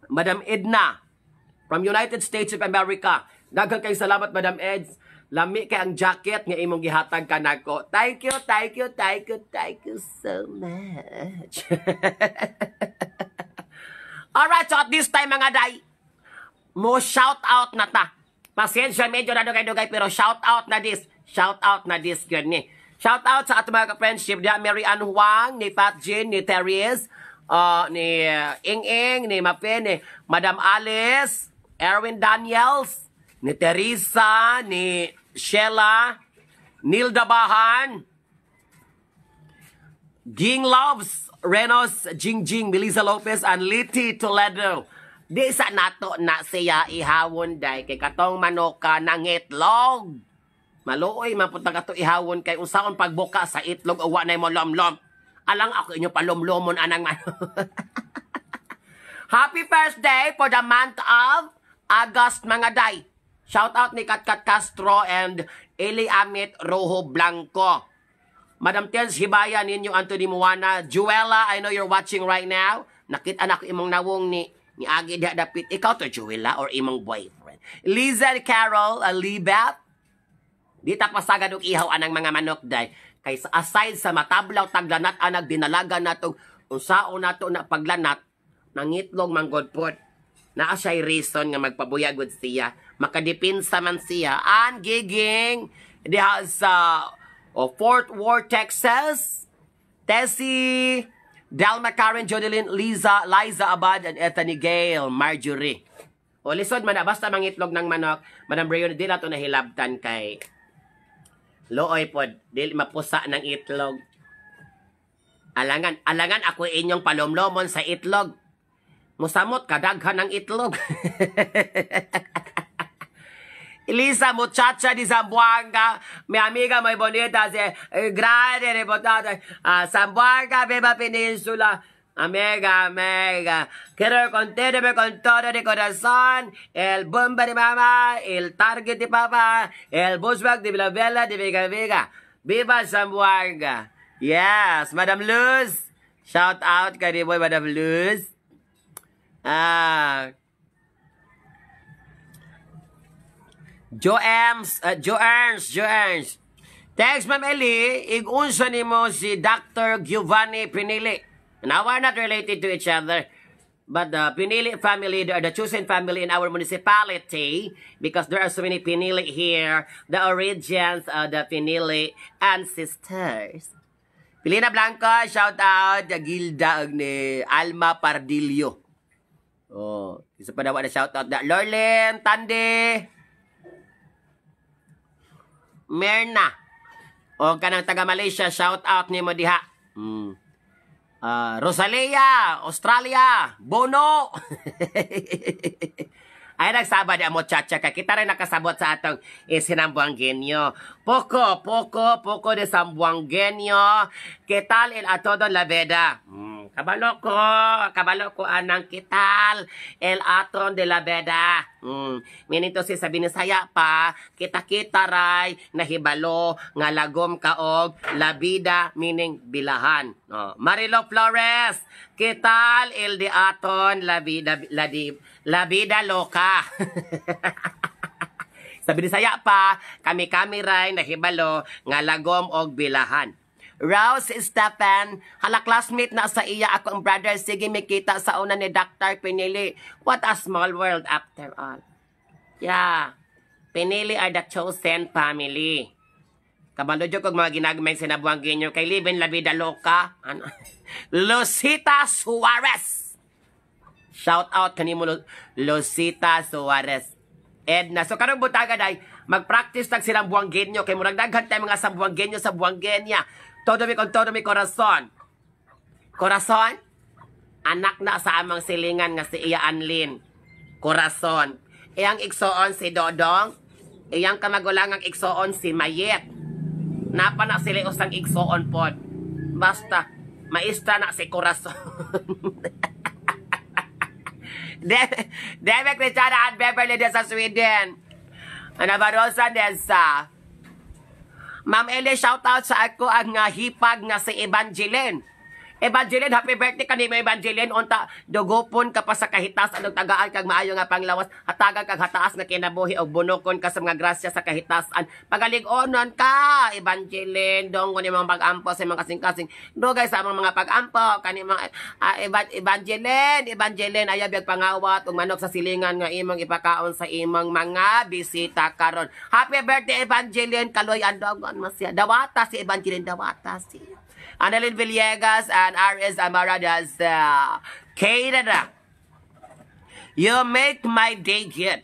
Madam Edna from United States of America. Daghan kay salamat Madam Eds. Lami kay ang jacket nga imong gihatag kanako. Thank you, thank you, thank you, thank you so much. Alright, so at this time mga day, mo shout out na ta. Pasensya, medyo na dugay-dugay pero shout out na this. Shout out na this yun ni. Shout out sa ato mga ka-friendship diha, Mary Ann Huang, ni Fat Jean, ni Therese, ni Ing Ing, ni Mafe, ni Madam Alice, Erwin Daniels, ni Teresa, ni Sheila, Nilda Bahan, Ging Loves, Renos, Jing Jing, Melissa Lopez, and Liti Toledo. Di sa nato na siya ihawon day kay katong manoka nangitlog. Maluoy man punta kato ihawon kay unsaon pagbuka sa itlog uwa na mo lomlom. Alang ako inyo palomlomon anang man. Happy first day for the month of August mga day. Shout out ni Katkat Castro and Eli Amit Rojo Blanco. Madam Tels Hibaya ninyo Anthony Muana, Juela, I know you're watching right now. Nakita na ako imong nawong ni Agi diha dapit. Ikaw to Juela or imong boyfriend. Liza Carol, Libet. Di ta pasagad og ihaw anang mga manok day. Kay aside sa matablaw taglanat anag dinalaga nato unsaon nato na paglanat nangitlog manggod pod. Naa siya'y reason nga magpabuyag gud siya. Makadipinsa man siya. An giging diha sa Fort Worth, Texas. Tessie, Dalma Karen, Jodeline, Liza, Liza Abad, and Ethany Gale, Marjorie. O lisod man na, basta mangitlog ng manok, Madam Brion, di na to nahilabtan kay looy pod, di mapusa ng itlog. Alangan, alangan ako inyong palomlomon sa itlog. Musamot kadaghan ng itlog. Elisa, muchacha de Zamboanga, mi amiga muy bonita, grande reportada, Zamboanga, Beba Peninsula. Amiga, amiga, quiero contarme con todo de corazón, el bomba de mamá, el target de papá, el bushback de Villavela de Vega Vega. Viva Zamboanga. Yes, Madam Luz. Shout out kay boy Madam Luz. Ah. Joe Ems, Joe Ernst, Joe Ernst. Thanks, Ma'am Eli. Igunsa nimo si Dr. Giovanni Pinili. Now, we're not related to each other. But the Pinili family, they are the chosen family in our municipality because there are so many Pinili here, the origins of the Pinili ancestors. Pilina Blanco, shout out, Gilda ug ni Alma Pardillo. Oh, isa pa daw na shout out da Lorlen Tande. Merna. O kanang taga Malaysia, shout out nimo diha. Ah, Rosalia, Australia, Bono. Ay, nagsaba di amo chacha ka. Kita rin nakasabot sa atong isinambuanggenyo. Poco, poco, poco de Sambuangenyo. ¿Qué tal el a todo la veda? Kabalo ko anang "Qué tal el aton de la veda". Meaning to say, sa Binisaya pa, kita-kita ray nahibalo nga lagom ka og la vida, meaning bilahan. Oh. Marilo Flores, ¿qué tal el de aton la vida la, di, la vida loca? Sa Binisaya pa, kami-kami ray nahibalo nga lagom og bilahan. Rose Stephen, hala, classmate na sa iya ako ang brother, sige mikita sa una ni Dr. Pinili. What a small world after all. Yeah. Pinili are the chosen family. Kabalo jud kog mga ginagmay sinabuanggenyo kay living la vida loca. Ano? Lucita Suarez. Shout out kanimo, Lucita Suarez. Edna. So karong butaga day, mag-practice tag silang buanggenyo kay murag daghan tay mga sambuanggenyo sa Buanggenya. Todo mi con todo mi corazón. Corazon? Anak na sa amang silingan nga si Iya Anlin. Corazon. Iyang igsoon si Dodong. Iyang kamagulangang igsoon si Mayet. Napa na sila usang igsoon pod. Basta, maistra na si Corazon. Deme Cristiana at Beverly de sa Sweden. Ana Barosa Desa. Ma'am Eli, shout out sa ako ang hipag nga si Evangeline. Evangeline, happy birthday kanimo, Evangeline. Unta dugopon ka pa sa kahitasan og tagaan kag maayo nga panglawas, hatagan kag hataas nga kinabuhi og bunukon ka sa mga grasya sa kahitasan. Pagalig-onon ka, Evangeline. Donggon imong pag-ampo sa imong kasing-kasing. Dugay sa among mga pag-ampo kani mga Evangeline, Evangeline, ayaw biyag pangawat og manok sa silingan nga imong ipakaon sa imong mga bisita karon. Happy birthday, Evangeline. Kaloy andogon mo siya. Dawata si Evangeline, dawata siya. Annalyn Villegas and R.S. Amara das Canada. You make my day good.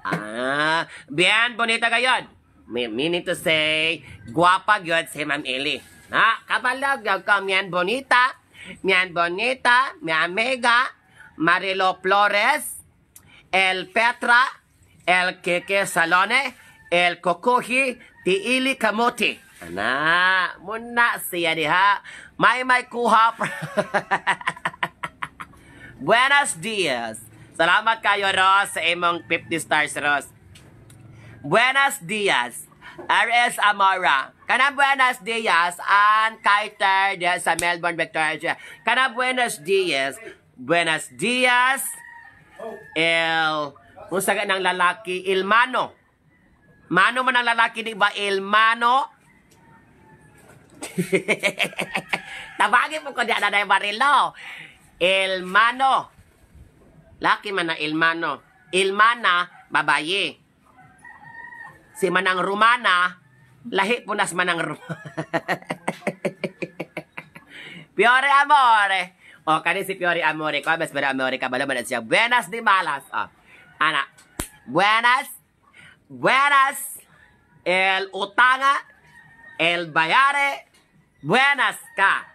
Ah, bien bonita gayon. Meaning to say, guwapa gyud si Ma'am Eli. Ha, kabalag ka, mian bonita, mian bonita, mi amiga, Marilo Flores, El Petra, El Keke Salone, El Kokohi, Tiili Kamote. Ana, muna siya diha. May kuha. Buenos dias. Salamat kayo, Ross, sa imong 50 stars, Ross. Buenos dias. R.S. Amora. Kana buenos dias, Ann Carter diha sa Melbourne, Victoria. Kana buenos dias. Buenos dias. El, kung sa ng lalaki, Ilmano. Mano man ang lalaki, di ba? Ilmano. Tabagin mo ko di na barilo. Ilmano. Laki man na Ilmano. Ilmana, babaye. Si Manang Romana, lahi po nas Manang Romana. Fiore Amore. O, kani si Fiore Amore. Ko, bes Fiore Amore, kabalo man siya. Buenas de malas. O, ana. Buenas. Buenas. El utanga. El bayare. Buenas ka.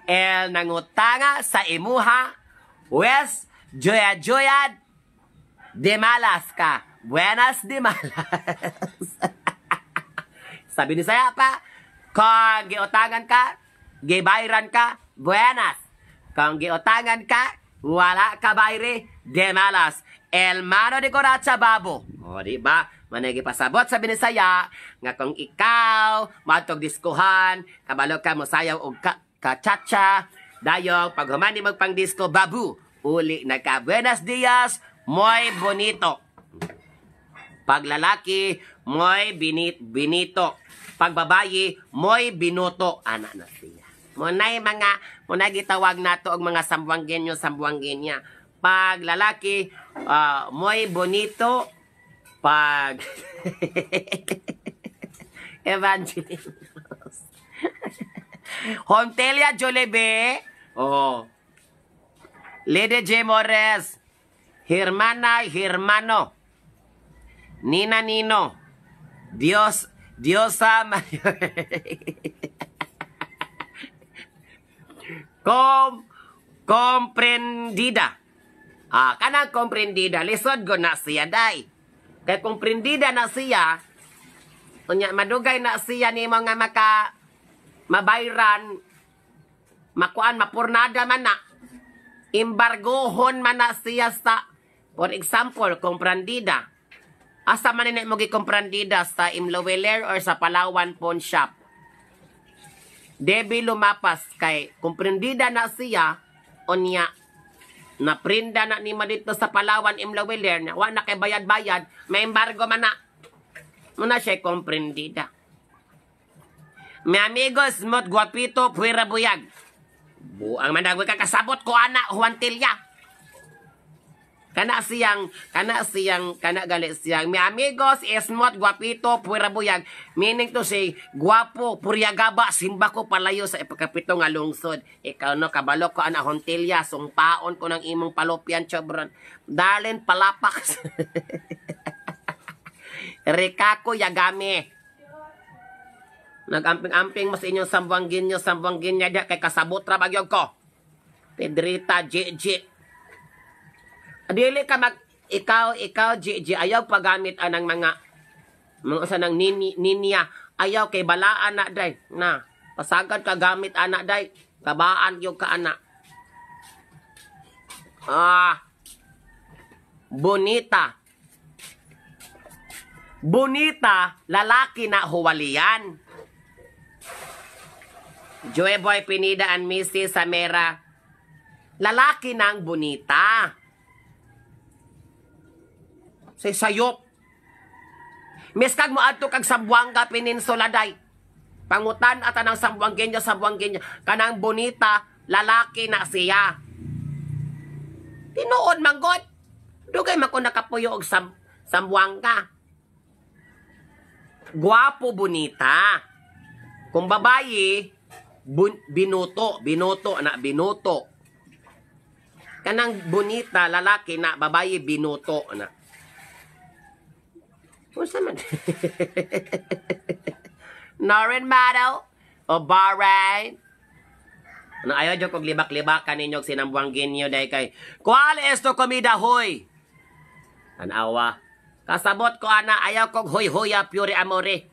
El nangutanga sa imuha. Wes, joya joya. De malas ka. Buenas de malas. Sabi ni saya pa, kung giutangan ka, gibayran ka, buenas. Kung giutangan ka, wala ka bayre, de malas. El mano de coracha babo. O, di ba? Manay pasabot sa Binisaya nga kung ikaw matog diskuhan, kabalo ka mo sayaw og ka, ka-cha-cha, dayong pag humani mo pang disco babu, uli na ka. Buenos dias, muy bonito. Pag lalaki, moy binit, binito. Pag babayi, moy binuto. Ana na siya. Munay mga, munay gitawag nato og mga Sambuangenyo, Sambuangenya. Pag lalaki, moy bonito. Pag Evangeline. Hontelia Jollibee. Oh. Lady J. Mores. Hermana, hermano. Nina Nino. Dios, Diosa Mayor. Comprendida. Ah, kanang comprendida, lisod go na siya day. Kay comprendida na siya, unya madugay na siya nimo nga maka mabayran, makuan, mapurnada man na, embargohon man na siya sa, for example, comprendida. Asa man ni mo gikomprendida, sa Imloweler or sa Palawan Pawn Shop? Debbie Lumapas, kay komprendida na siya, unya naprinda na nimo dito sa Palawan Imloweler na wa na kay bayad-bayad, may embargo man na. Muna siya komprendida. Mi amigo smooth guapito puwera buyag. Buang man ka kasabot ko ana Juantilya. Kana siyang, kana gali siyang, mi amigos smooth guapito puwera buyag. Meaning to say, guwapo, puryagaba, simba ko palayo sa ipakapito nga lungsod. Ikaw no, kabalo ko ana Hontilya, sungpaon ko ng imong palopyan, chobron. Darlene palapak. Rikako Yagami. Nagamping-amping mo sa inyong Sambuangenyo, Sambuangenya diya kay kasabot ra bagyog ko. Pedrita, GG. Dili ka mag ikaw GG, ayaw pagamit anang mga usa nang nini, ninya, ayaw kay balaan na day na pasagad ka gamit ana day, kabaan gyud ka ana. Ah, bonita. Bonita, lalaki na huwalian. Joy Boy Pinida and Mrs. Samera. Lalaki ng bonita. Say sayop. Miskag mo adto kag Sambuanga Peninsula day. Pangutan at anang Sambuangenyo, Sambuangenyo. Kanang bonita, lalaki na siya. Tinuod manggod. Dugay man ko nakapuyo og Sambuanga. Guwapo bonita. Kung babayi, binuto, binuto na binuto. Kanang bonita lalaki na, babayi binuto na. Unsa man? Noren Model o Bahrain. Ano, ayaw jud kog libak-libakan ninyo og Sinambuangenyo dahil kay ¿Cuál es tu comida hoy? Tanawa. Kasabot ko ana, ayaw kog hoy-hoya pure amore.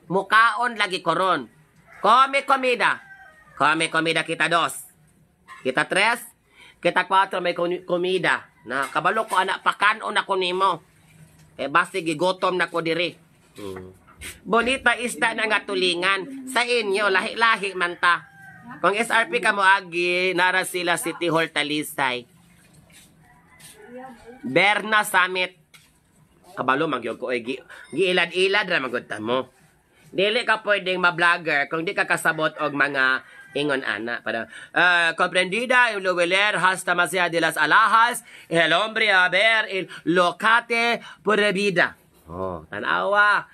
Mukaon lagi koron. Come comida. Come comida kita dos. Kita tres. Kita kwatro may comida. Na kabalo ko ana, pakanon ako nimo. Eh basi gigotom na ko diri. Bonita isda na nga tulingan. Sa inyo lahi-lahi man ta. Kung SRP ka mo agi, nara sila City Hall Talisay. Berna Summit. Kabalo magyog ko oy giilad-ilad ra magud ta mo. Dili ka pwedeng ma-vlogger kung di ka kasabot og mga ingon ana. Para comprendida el Loveler hasta más allá de las alhajas, el hombre a ver el locate por vida. Oh, tanawa.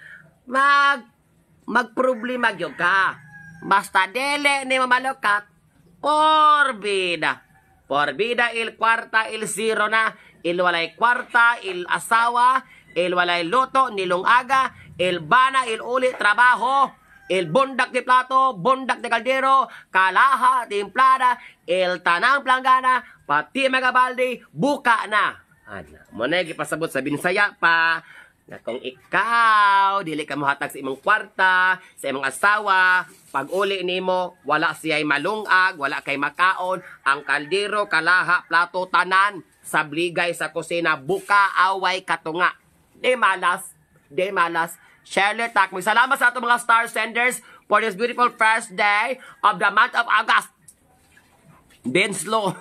Magproblema gyud ka. Basta dili ni mamalokat por vida. Por vida il kwarta il zero na, il walay kwarta, il asawa, il walay luto, nilungaga, il bana, il uli, trabaho, il bundak de plato, bundak de kaldero, kalaha, timplada, il tanang planggana, pati mga balde, buka na. Ana, mo na gipasabot sa Binsaya pa, na kung ikaw, dili ka mohatag sa imong kwarta, sa imong asawa, pag uli nimo, wala siya'y malungag, wala kay makaon, ang kaldero, kalaha, plato, tanan, sabligay sa kusina, buka, away, katunga. Di malas, di malas. Shirley Tak, salamat sa atong mga star senders for this beautiful first day of the month of August. Benslo.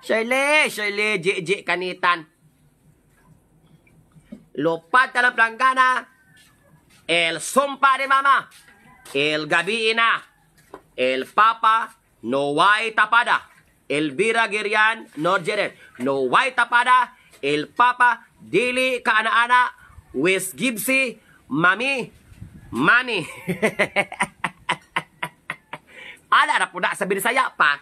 Shirley, Shirley, G, G, Kanitan. Lupad ta ng planggana. El sumpa de mama. El gabi na. El papa no way tapada. Elvira Girian Norgeren. No way tapada. El papa dili kaana-ana. Wes Gibsy mami mani. Ala ra pud na sa Binisaya pa.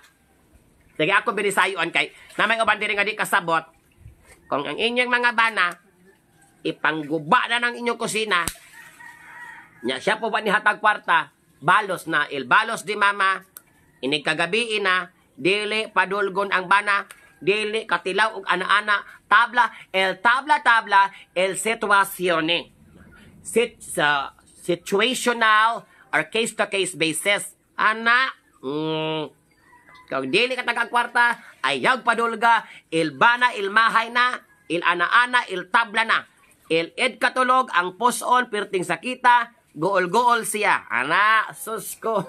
Sige, ako Binisayon kay na may uban diri nga di kasabot. Kung ang inyong mga bana ipangguba na ng inyong kusina. Nya siya po ba ni hatag kwarta? Balos na, il balos di mama. Inig kagabi na, dili padulgon ang bana, dili katilaw og ana-ana, tabla, el tabla tabla, el situazione. Sit, sa situational or case to case basis. Ana, kung dili ka tagang kwarta, ayaw padulga, il bana, il mahay na, il ana-ana, il tabla na. Il ed katulog, ang puson, pirting sakita, gool-gool siya. Ana, sus ko.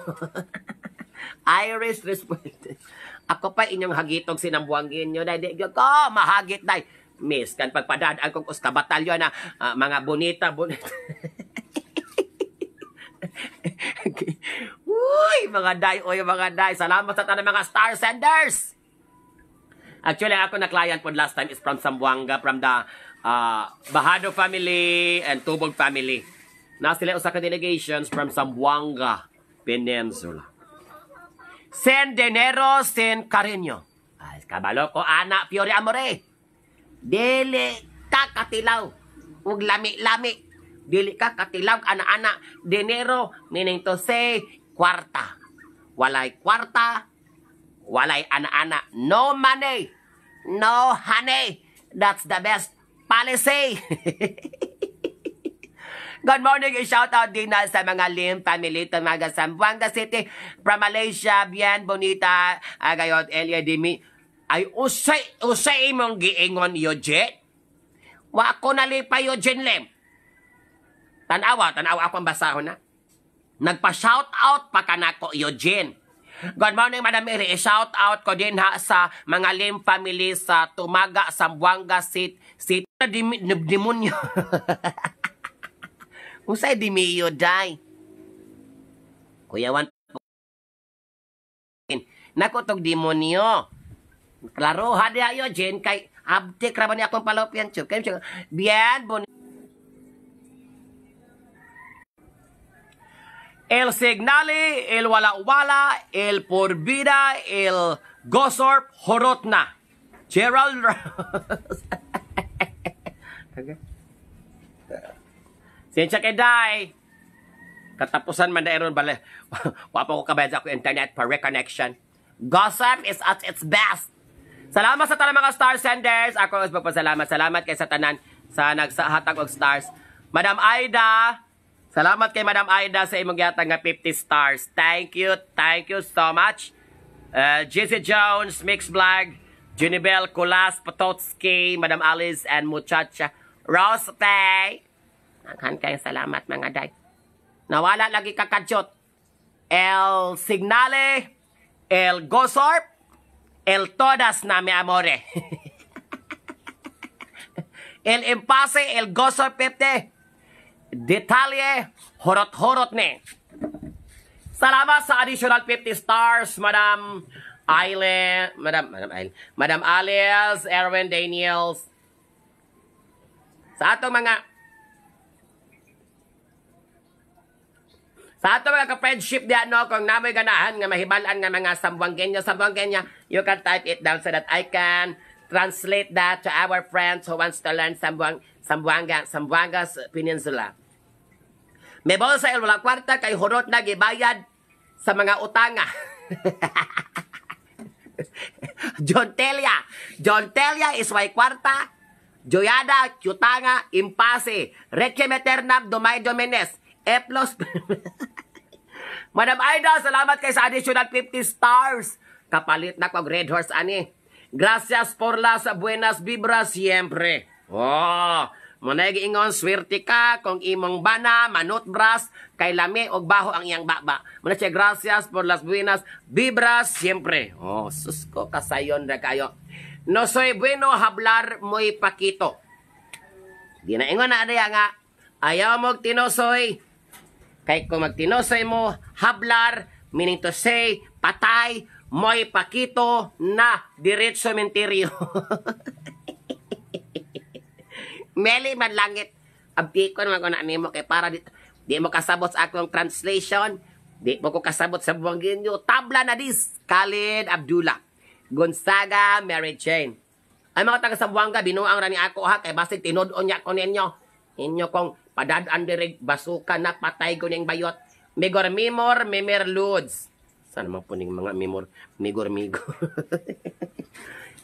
Iris responde. Ako pa inyong hagitog sinambuangin nyo. Dahil di ko, mahagit day. Miss, kan pagpadad ang kong uska batalyon na mga bonita, bonita. Uy, mga day, oy, mga day. Salamat sa tanan mga star senders. Actually, ako na client po last time is from Zamboanga, from the Bahado family and Tubog family. Na sila usa ka delegations from Zamboanga Peninsula. Sen dinero, sen cariño. Ay, kabalo ko, ana, Fiore Amore. Dili ka katilaw. Ug lami-lami. Dili ka katilaw, ana-ana. Dinero, meaning to say, kwarta. Walay kwarta, walay ana-ana. No money, no honey. That's the best policy. Good morning and shout out din na sa mga Lim family, Tumaga, Zamboanga City, from Malaysia, bien bonita, agayot Elia Dimi. Ay, usay, usay imong giingon, Eugene. Wa ko nalipay, Eugene Lim. Tanawa, tanawa ako ang basahon na. Nagpa-shout out pa kanako, Eugene. Good morning, Madam Mary. I-shout out ko din ha sa mga Lim family sa Tumaga, Zamboanga City. City demonyo. Usay dimiyo day. Kuya Juan. Nako tog demonyo. Klaro ha di ayo Jen kay abtik ra ba ni akong fallopian tube. Kay siya, bien bon. El signale, el wala-wala, el por vida, el gosorp, horot na. Gerald Rose. Okay. Sensya kay Day. Katapusan man dairon bale. Wa pa ko kabayad sa ako internet for reconnection. Gossip is at its best. Salamat sa tanan mga star senders. Ako is magpasalamat. Salamat kay sa tanan sa nagsahatag og stars. Madam Aida, salamat kay Madam Aida sa imong gihatag nga 50 stars. Thank you. Thank you so much. JC Jones, Mix Vlog, Junibel Kulas, Pototski, Madam Alice, and Muchacha Rose Tay. Daghan kayong salamat mga day. Nawala lagi kakadyot. El Signale, El Gosorp, El Todas na mi amore. El Impase, El Gosorp Pepte. Detalye, horot-horot ni. Salamat sa additional 50 stars, Madam Aileen, Madam, Madam Aileen, Madam Alice, Erwin Daniels. Sa atong mga ka-friendship diyan, no, kung namoy ganahan nga mahibal-an nga mga Sambuangueño, Sambuangueña, you can type it down so that I can translate that to our friends who wants to learn Sambuanga, Sambuanga's Peninsula. May bolsa el wala kwarta kay hurot na gibayad sa mga utanga. John Telia. John Telia is way kwarta. Joyada, Chutanga, Impase, Requiem Aeternam, Dumay Domines, Eplos. Madam Aida, salamat kay sa additional 50 stars. Kapalit na kog Red Horse ani. Gracias por las buenas vibras siempre. Oh, munay giingon swerte ka kung imong bana manutbras kay lami og baho ang iyang baba. Muna siya gracias por las buenas vibras siempre. Oh, sus ko kasayon ra kayo. No soy bueno hablar muy paquito. Di na ingon na adya nga ayaw mo tinusoy. Kay kung magtinusoy mo, hablar, meaning to say, patay, mo'y pakito na diretso menteryo. Meli man langit. Abti ko naman ko na nimo kay para di mo kasabot sa akong translation. Di mo ko kasabot sa Buanggenyo. Tabla na dis. Khalid Abdullah. Gonzaga Mary Jane. Ay mga taga Zamboanga, binuang ra ni ako ha kay basig tinud-on niya ko ninyo. Inyo kong padad-an diri basuka na patay ko ning bayot. Migor mimor mimer ludes. Sana man po ning mga mimor migor migor.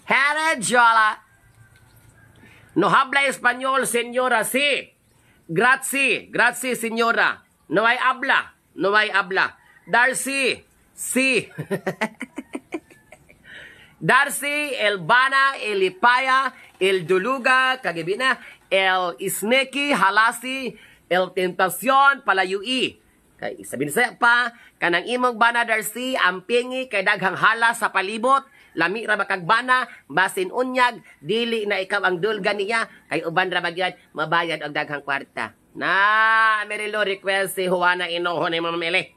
Here Jola. No habla español, señora, sí. Grazie, grazie, señora. No hay habla, no hay habla. Darcy, sí. Darcy, El Bana, El Ipaya, El Duluga, Kagibina, El Isneki, Halasi, El Tentacion, Palayui. Kay sabi sa pa, kanang imong bana Darcy, ampingi kay daghang hala sa palibot, lami ra makag bana, basin unyag, dili na ikaw ang dulga niya, kay uban ra magyad, mabayad og daghang kwarta. Na, Merilo request si Juana Inoho ni Ma'am Eli.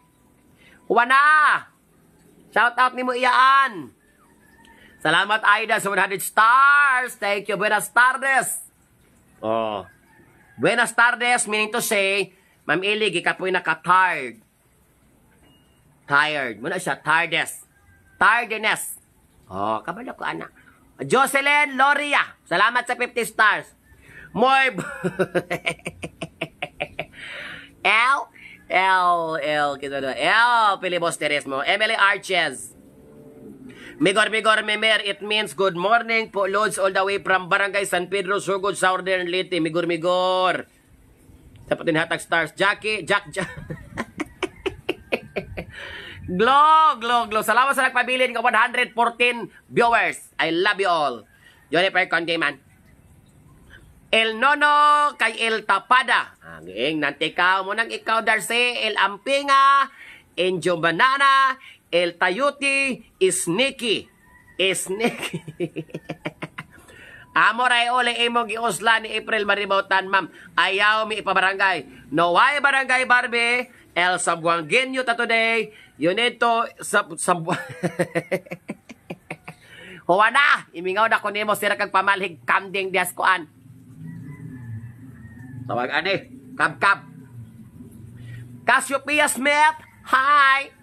Juana! Shout out nimo iyaan. Salamat, Aida, sa 100 stars. Thank you. Buenas tardes. Oh. Buenas tardes, meaning to say, Ma'am Eli, gikapoy na ka-tired. Tired. Muna siya, tardes. Tardiness. Oh, kabalo ko, anak. Jocelyn Loria. Salamat sa 50 stars. Moy L L L kita na L Pilibosteres mo. Emily Arches. Migor Migor Mimer, it means good morning po, Lods, all the way from Barangay San Pedro, Sugod, Southern Leyte. Migor Migor. Dapat din hatag stars. Jackie, Jack, Jack. Glow, glow, glow. Salamat sa nagpabilin ng 114 viewers. I love you all. Jennifer Conde man. El Nono kay El Tapada. Ang ing nantikaw mo nang ikaw Darcy, El Ampinga, Enjo Banana, El Tayuti, Sneaky. Sneaky. Amo ray ole imo giusla ni April Maribautan, ma'am. Ayaw mi ipabarangay. No why barangay Barbie? El Sambuangueño ta today. You need to sa Sambu Juana, imingaw na ko nimo sira kag pamalhig kanding dias kuan. Tawag ani, kab kab. Cassiopeia Smith, hi.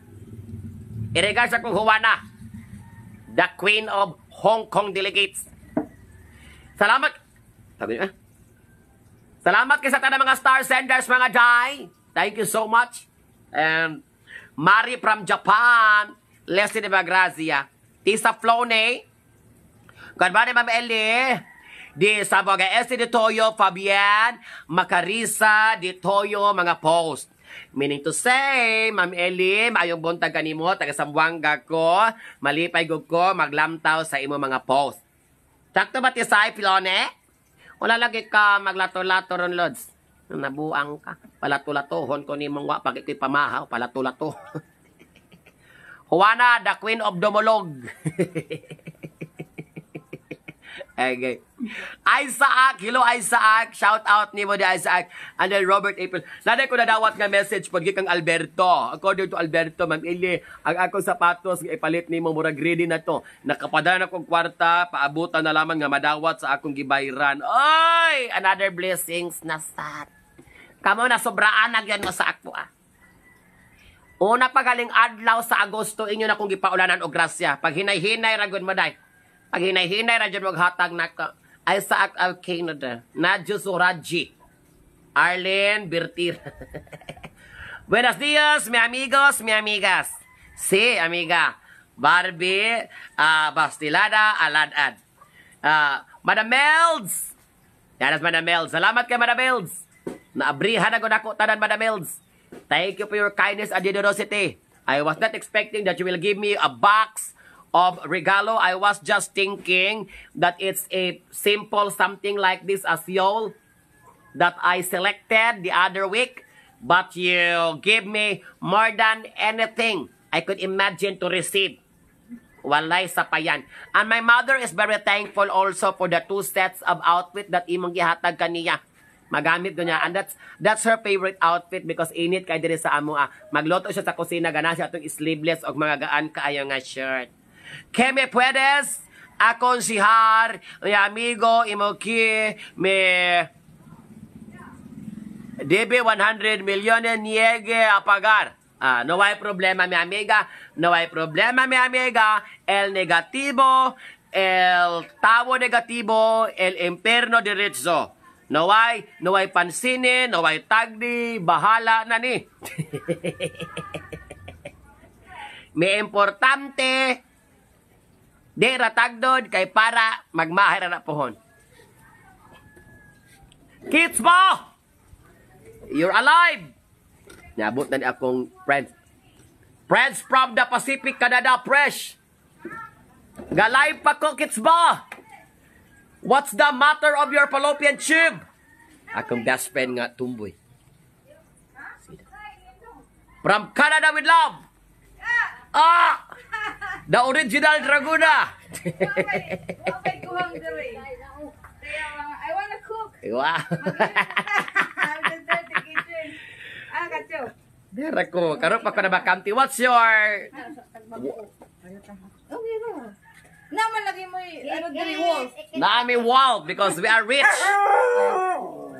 I-regards akong Juana, the Queen of Hong Kong Delegates. Salamat. Sabi niyo, eh? Salamat kay sa tanang mga star senders, mga jai. Thank you so much. And Mari from Japan, Leslie de Bagrazia, Tisa Flone, God morning, Ma'am Eli. Di Sabaga S. de Toyo, Fabian, Macarisa, de Toyo, mga post. Meaning to say, Ma'am Eli, maayong buntag kanimo, taga Sambuanga ko, malipay gud ko, maglamtaw sa imo mga post. Sakto ba tisay, Pilone? Wala lagi ka maglato-lato ron, Lods. Nabuang ka. Palatulatohon ko ni mong wa pag iko'y pamahaw, palatulato. Juana, the Queen of Domolog. Okay. Isaac, hello Isaac. Shout out nimo di Isaac. And then Robert April. Naday ko nadawat nga message pag kang Alberto. According to Alberto, Ma'am Ili, ang akong sapatos nga ipalit nimo murag ready na to. Nakapadala na kong kwarta, paabutan na lamang nga madawat sa akong gibayran. Oy, another blessings na sad. Kamo na sobraan na gyud mo sa ako ah. Una pa galing adlaw sa Agosto inyo na kong gipaulanan og grasya. Pag hinay-hinay ra gud mo day. Pag hinay-hinay ra jud maghatag nako. Isaac of Canada, Nadjo Suraji, Arlene Bertir. Buenos dias, mi amigos, mi amigas. Si, amiga. Barbie, Bastilada, Aladad. Madam Melds. Yan Madam Melds. Salamat kay Madam Melds. Naabrihan ako nako tanan, Madam Melds. Thank you for your kindness and generosity. I was not expecting that you will give me a box of regalo. I was just thinking that it's a simple something like this as y'all that I selected the other week. But you give me more than anything I could imagine to receive. Walay sa payan. And my mother is very thankful also for the 2 sets of outfit that imong gihatag kaniya. Magamit ko niya. And that's her favorite outfit because init kay diri sa amo. Ah. Magluto siya sa kusina, gana siya atong sleeveless og mga gaan kaayo nga shirt. Que me puedes aconsejar, mi amigo imo que me debe 100 millones niegue a pagar? Ah, no hay problema, mi amiga. No hay problema, mi amiga. El negativo, el tao negativo, el infierno derecho. No hay pansinin, no hay tagdi, bahala na ni. Mi importante, di ra tagdod kay para magmahir na pohon. Kids mo! You're alive! Niabot na ni akong friends. Friends from the Pacific, Canada, fresh. Galay pa ko, kids ba? What's the matter of your fallopian tube? Akong best friend nga, tumboy. From Canada with love! Ah! The original Draguna! Wa may kuhang diri. Kaya mga, I wanna cook. Wow! I'm the dirty kitchen. Ah, katyo. Dera ko, karon pa ko na bakanti. What's your Okay ra. Naman lagi mo ano diri walls. Nami Wolf because we are rich.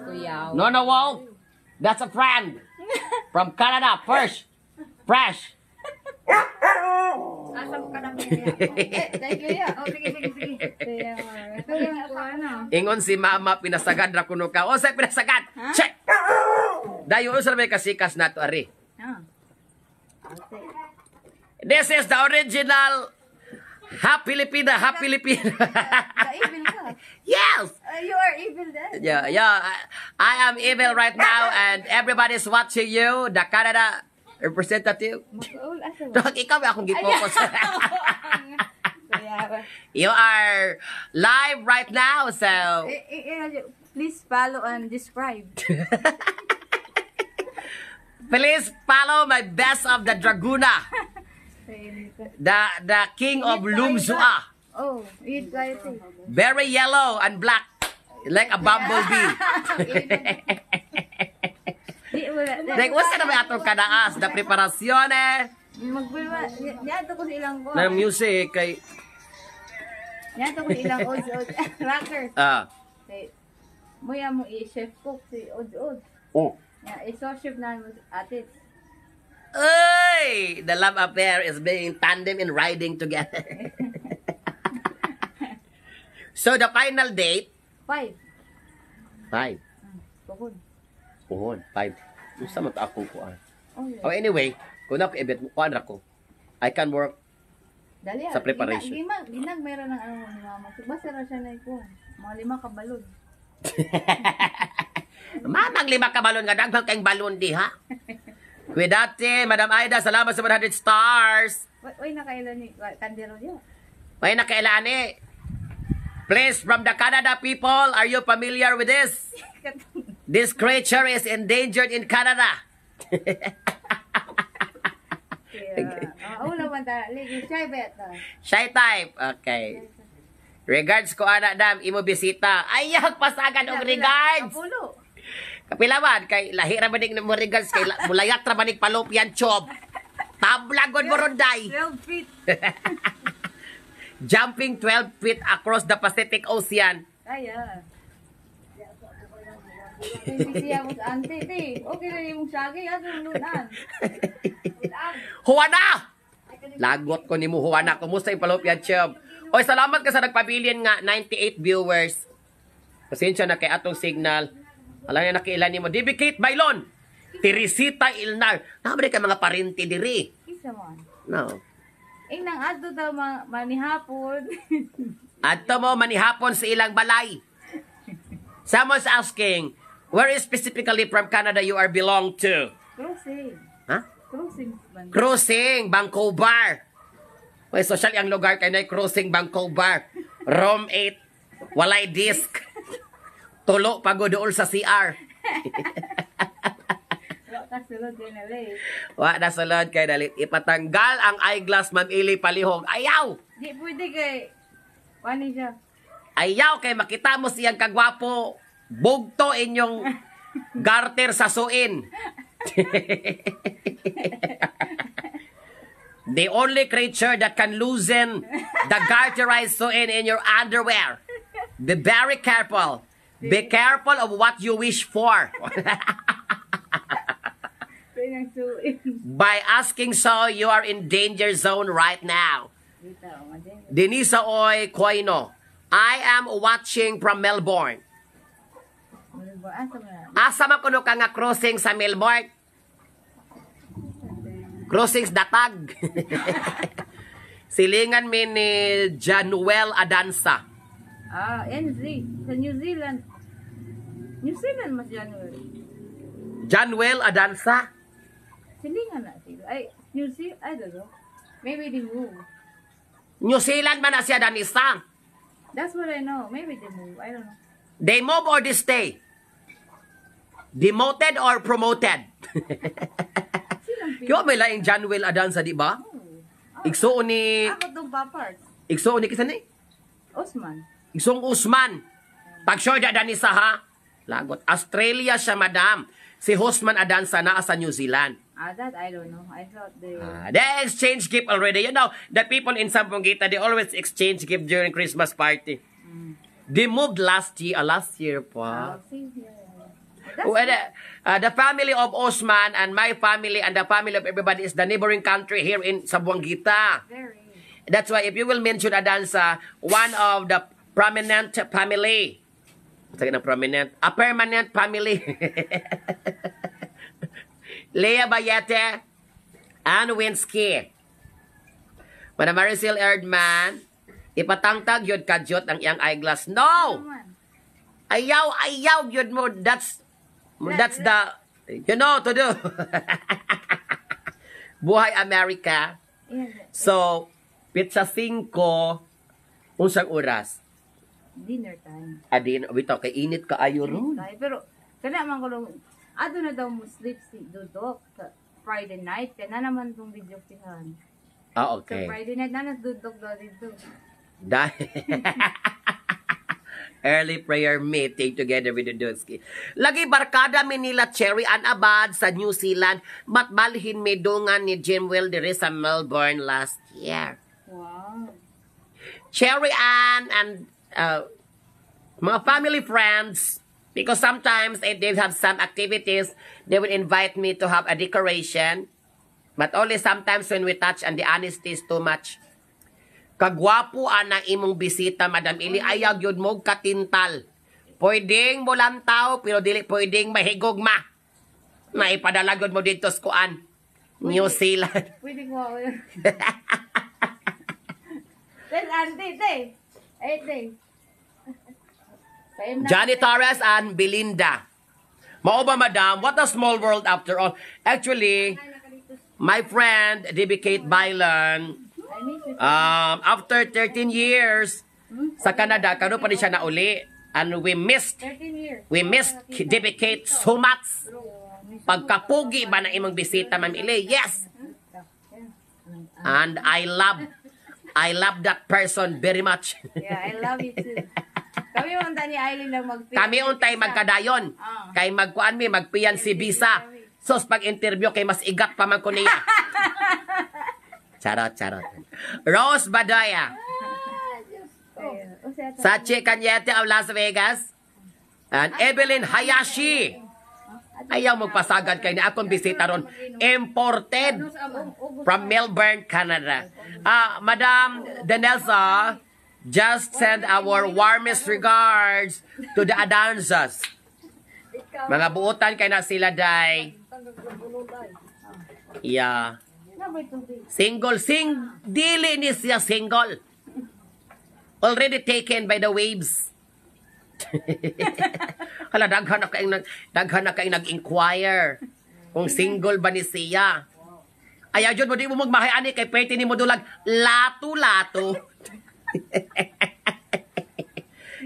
Kuyaw. No, Wolf. That's a friend from Canada. Fresh. Fresh. Asa mo ka na Eh, thank you ya. Oh, sige, sige, sige. Kaya, ito yung ano. Ingon si mama, pinasagad ra kuno ka. O sa pinasagad. Check. Dayon unsa may kasikas nato ari. Ah. This is the original Half Filipina, half Filipina. The evil ka. Yes. You are evil then. Yeah. I am evil right now and everybody's watching you, the Canada representative. Mag-uul asa ba? Dog, ikaw ba akong gi-focus? Kuya. You are live right now, so Eh, eh, eh, please follow and describe. Please follow my best of the Draguna, the king of Lumsua. Oh, eat kayo too. Very yellow and black, like a bumblebee. Di wala. Like, what's na ba atong kanaas? The preparaciones Magbulwa. Niadto ko sa ilang ko. ng music kay Niadto ko sa ilang odds odds. Rocker. Ah. Kay muya mo i-chef cook si odds odds. Oh. Ya, i-so chef na mo ate. Ay! The love affair is being tandem and riding together. So the final date, 5. 5. Tukod. Puhon, 5. Unsa man to akong kuan? Oh, yeah. Oh, anyway, kung ako ibet mo kuan ra ko. I can work Dali ah. sa preparation. Ginag, ginag meron ng ano ni mama. Basta ra siya na ikuan. Mga lima ka balon. Mamang lima ka balon nga daghan kayong balon di ha. Cuídate, Madam Aida, salamat sa 100 stars. Oy, oy nakailan ni kandero niya. May nakailan eh. Please, from the Canada people, are you familiar with this? This creature is endangered in Canada. Kaya, ah, wala man ta. Ligi, shy ba ta? Shy type. Okay. Regards ko ana dam imo bisita. Ayag pasagan og regards. Kapulo. Kapilawan kay lahi ra manig mo regards kay mulayat ra manig fallopian tube. Tabla gud mo ronday. 12 feet. Jumping 12 feet across the Pacific Ocean. Kaya. Hindi siya mo sa ante, te. Okay na yung sagi, ato lunan. Juana! Lagot ko nimo Juana. Kumusta yung fallopian tube? Oy, salamat ka sa nagpabilin nga 98 viewers. Pasensya na kay atong signal. Alam niya nakiilan nimo. DB Kate Bailon. Teresita Ilnar. Naman ka mga parinti diri. Isa man. No. Ing nang adto ta ma manihapon. Adto mo manihapon sa ilang balay. Someone's asking, where is specifically from Canada you are belong to? Crossing. Ha? Crossing man. Crossing, Vancouver. May social ang lugar kay na Crossing, Vancouver. Room 8. Walay disc. Tulo pagodool sa CR. Wa ka sulod kay na late. Wa na sulod kay dalit. Ipatanggal ang eyeglass, Ma'am Ili Palihog. Ayaw! Di pwede kay wani siya. Ayaw kay makita mo siyang kagwapo. Bugto inyong garter sa suin. The only creature that can loosen the garterized suin in your underwear. Be very careful. Be careful of what you wish for. Suin ang suin. By asking so, you are in danger zone right now. Dito, madin. Denisa Oy Koino, I am watching from Melbourne. Ba asa man na? Asa man kuno ka nga crossing sa Melbourne? Crossings datag. Silingan mi ni Januel Adansa. Ah, NZ. Sa New Zealand. New Zealand mas January. Januel Adansa? Silingan na sila. Ay, New Zealand, I don't know. Maybe they move. New Zealand man na siya, Danisa. That's what I know. Maybe they move. I don't know. They move or they stay? Demoted or promoted? Silang Kaya may laing Januel Adansa, di ba? Oh. Igsuon ni Ako tong paparts. Igsuon ni kisa ni? Osman. Igsuong Usman. Pag sure da Danisa ha. Lagot. Australia siya, madam. Si Hosman Adansa naa sa New Zealand. Ah, that I don't know. I thought they. Ah, they exchange gift already. The people in Zamboanguita, they always exchange gift during Christmas party. They moved last year pa. Ah, see, yeah. That's Well, the family of Osman and my family and the family of everybody is the neighboring country here in Zamboanguita. Very. That's why if you will mention Adansa, one of the prominent family. Sige na prominent. A permanent family. Leah Bayete and Winsky. Madam Maricel Erdman, ipatangtag yun kadyot ang iyang eyeglass. No! Naman. Ayaw, ayaw yun mo. That's the, to do. Buhay America. Yeah, So, petsa 5, unsang oras? Dinner time. Adin, bitaw kay init ka ayo ron. Tayo. Pero, kana man ko lang, ato na daw mo sleep si Dudok sa Friday night. Kaya na naman itong video pihan. Ah, So, okay. Friday night na Dudok daw dito. Dahil early prayer meeting together with the Dudski. Lagi barkada mi nila Cherry Ann Abad sa New Zealand, matbalhin mi dungan ni Jim Will diri sa Melbourne last year. Wow. Cherry Ann and mga family friends, because sometimes if they have some activities, they will invite me to have a decoration. But only sometimes when we touch and the honesty is too much. Kagwapo ana imong bisita, Madam Ili, ayaw yun mo katintal. Pwedeng mulantaw, pero dili pwedeng mahigugma. Naipadala gyud mo dito sa kuan. New Zealand. Pwede ko ako. Then, auntie, te. Ay, te. Same na. Johnny Torres and Belinda. Mao ba, madam? What a small world after all. Actually, my friend, DB Kate Bylan, I miss you. After 13 years sa Canada, karon pa ni siya nauli. And we missed, 13 years. we missed DB Kate so much. Pagkapugi ba na imong bisita, Ma'am Ili? Yes! And I love that person very much. Yeah, I love you too. Kami unta ni Eileen lang mag Kami untay magkadayon. Ah. Kay magkuan mi, magpiyan si visa. Sos pag-interview kay mas igat pa man ko niya. Charot, charot. Rose Badaya. Sachi Cañete of Las Vegas. And Evelyn Hayashi. Ayaw magpasagad kay ni akong bisita ron. Imported from Melbourne, Canada. Ah, Madam Denelsa, just send our warmest regards to the Adanzas. Mga buotan kay na sila day. Yeah. Single, dili ni siya single. Already taken by the waves. Hala, daghan na kay nag-inquire kung single ba ni siya. Ayaw jud mo di mo magmahay ani kay pwede ni mo dulag lato-lato.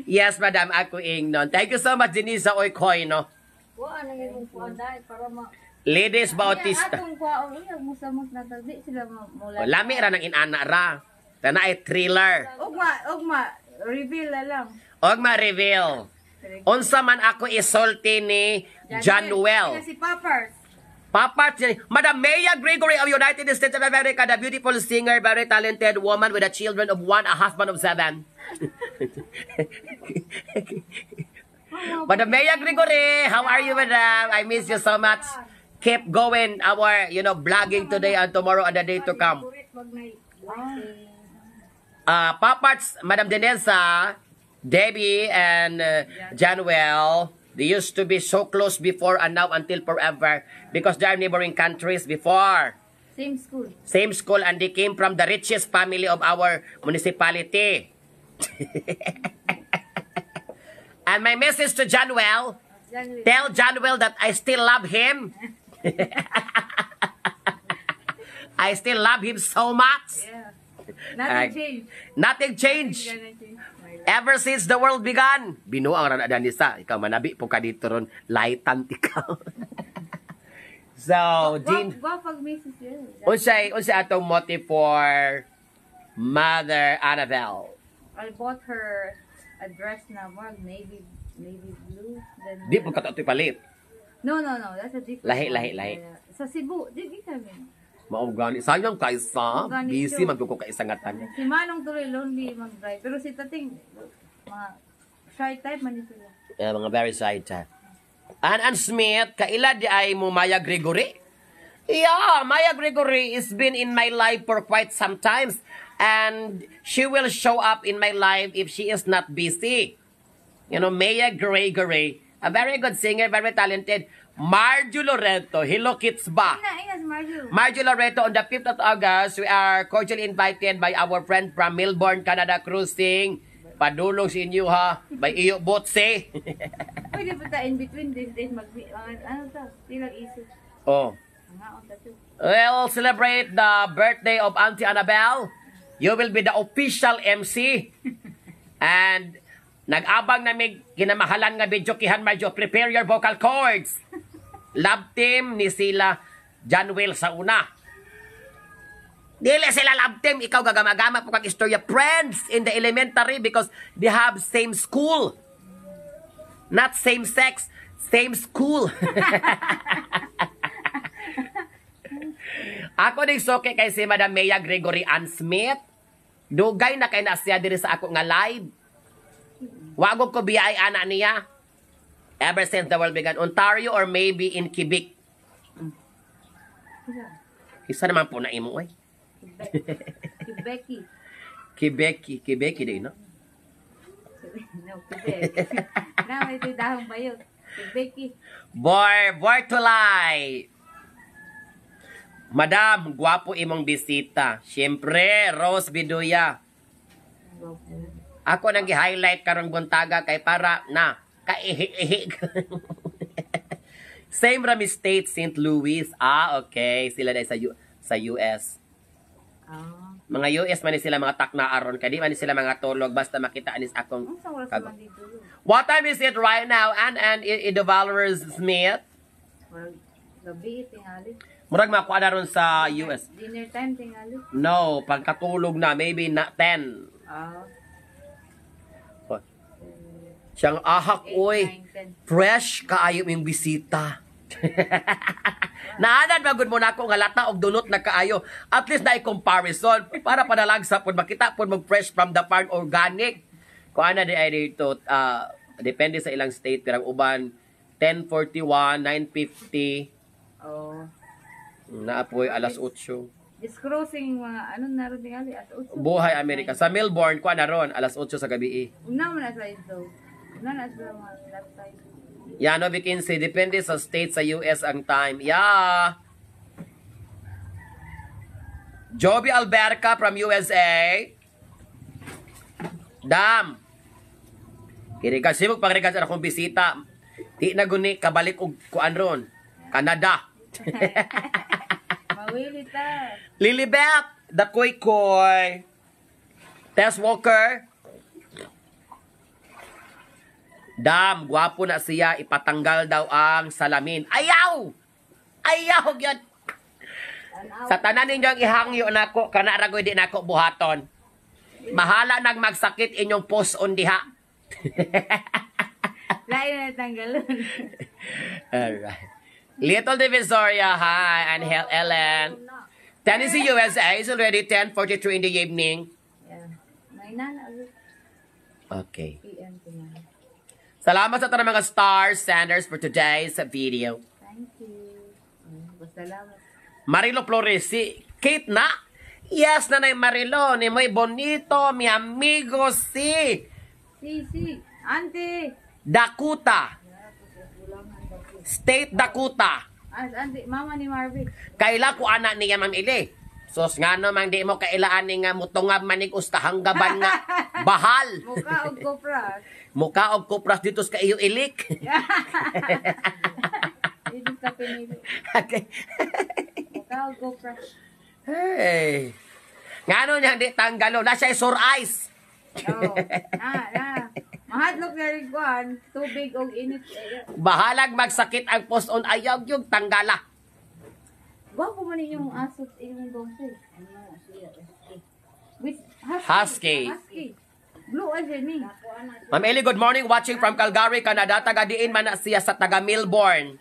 Yes, madam, ako ingnon. Thank you so much, Denisa Oykoy, no? Wa na imong kuan dai para ma Ladies Bautista. Atong kuan uy musamos na ta di sila mula. Lami ra nang inana ra. Tana ay thriller. Ugma, ugma reveal na lang. Og ma-reveal. Unsa man ako isulti ni Januel. Sila si Poppers. Papa, Madam Maya Gregory of United States of America, the beautiful singer, very talented woman with a children of one, a husband of seven. Madam Maya Gregory, how are you, madam? I miss you so much. Keep going our blogging today and tomorrow and the day to come. Paparts, Madam Denesa, Debbie, and Januel, they used to be so close before and now until forever because they are neighboring countries before. Same school. Same school, and they came from the richest family of our municipality. And my message to Januel, Januel. Tell Januel that I still love him. I still love him so much. Yeah. Nothing changed. Nothing changed. Gonna change my life. Ever since the world began. Binuang ra na Danisa. Ikaw manabi po ka dito ron. Lightan ikaw. So, Jean, Guwapag misis yun. Unsay atong motive for Mother Annabelle? I bought her a dress na more navy blue. Then, Di po ka to palit. No. That's a different Lahi, one. lahi, lahi. Yeah. Sa Cebu. Di kami. Mao gani. Sayang kaysa. Mao gani Busy siya. man ko kaisa nga tanan. Si Manong tuloy lonely mag-drive. Pero si Tating, mga shy type man ni sila. Eh, mga very shy type. Ann Smith, kaila di ay mo Maya Gregory? Yeah, Maya Gregory has been in my life for quite some times. And she will show up in my life if she is not busy. Maya Gregory, a very good singer, very talented. Marjo Loreto, hello kids ba? Ina, ina si Marjo. Marjo Loreto, on the 5th of August, we are cordially invited by our friend from Melbourne, Canada, cruising. Padulong sa inyo ha, by iyo botse. Pwede pa ta in between these days mag ano ta? Tilag isip. Oh. Ang haon ta to. We'll celebrate the birthday of Auntie Annabelle. You will be the official MC. And nag-abang na may kinamahalan nga video kihan Marjo. Prepare your vocal cords. Love team ni sila John Will sa una. Dili sila love team. Ikaw gagamagama po kag istorya. Friends in the elementary because they have same school. Not same sex, same school. Ako ning suki kay si Madam Maya Gregory Ann Smith. Dugay na kay na siya diri sa ako nga live. Wagog ko biyay ana niya. Ever since the world began. Ontario or maybe in Quebec. Isa. Isa naman po na imo oy. Quebec. Quebecky. Quebec, Quebec din, no? No, Quebec. Na may ito'y dahong bayot. Quebecky. Boy, Bortolay. Madam, gwapo imong bisita. Siyempre, Rose Biduya. Ako nang gi-highlight karong buntaga kay para na kaihi-ihi. Same rami state, St. Louis. Ah, okay. Sila dahil sa US. Ah. Mga US man ni sila mga takna aron kay di man ni sila mga tulog basta makita anis akong Unsa wala sa man dito? What time is it right now? And Ido Valorous Smith. Well, gabi tingali. Murag makuha na ron sa US. Dinner time tingali. No, pagkatulog na maybe na 10. Ah. Oh. Siyang ahak 8, oy. 9, 10. Fresh kaayo yung bisita. Naanad ba gud mo nako nga lata og dunot na kaayo. At least na comparison para padalagsa pud makita pud mag fresh from the farm organic. Kung ana di ay dito depende sa ilang state pero ang uban 10:41, 9:50 Oh. naapoy alas 8. It's crossing mga ano na ron tingali at 8. Buhay Amerika sa Melbourne kuan na ron alas 8 sa gabi eh. Una man na sa ito. Una na sa mga that time. Yeah, no, 15. Depende sa state sa US ang time. Yeah. Joby Alberca from USA. Dam. Kini kasi mo pagregas akong bisita. Di na guni kabalik og kuan ron. Canada. Mawili ta. Lilibet, the Koy Koy. Tess Walker. Dam, gwapo na siya, ipatanggal daw ang salamin. Ayaw! Ayaw gyud. Sa tanan ninyo ang ihangyo nako, kana ra di nako buhaton. Mahala nang magsakit inyong post on diha. Lain na tanggalon. Alright. Little Divisoria, hi. And Ellen. Tennessee, USA is already 10:43 in the evening. Yeah. May nana. Okay. PM ko na. Salamat sa tanang mga star senders for today's video. Thank you. Salamat. Marilo Flores, si Kate na? Yes, Nanay Marilo, ni muy bonito, mi amigo, si Si, si. Auntie. Dakota. State Dakota. Ah, auntie, mama ni Marvick. Kaila ko anak niya, Ma'am Ili. Sos nga no, mang di mo kailaan ni nga mutungab manig ustahanggaban nga bahal. Mukha og kopras. Mukha og kupras dito sa iyo ilik. Dito sa pinili. Okay. Mukha og kopras. Hey. Ngano niya di tanggalo na siya sore eyes. Oh. Na, na. Mahadlok na rin kuan, tubig og init. Eh, Bahalag magsakit ang post on ayaw yung tanggala. Gwapo man inyong aso at inyong dogso. With husky. Husky. Husky. Blue eyes ni. Ma'am Eli, good morning. Watching from Calgary, Canada. Taga diin man na siya sa taga Melbourne.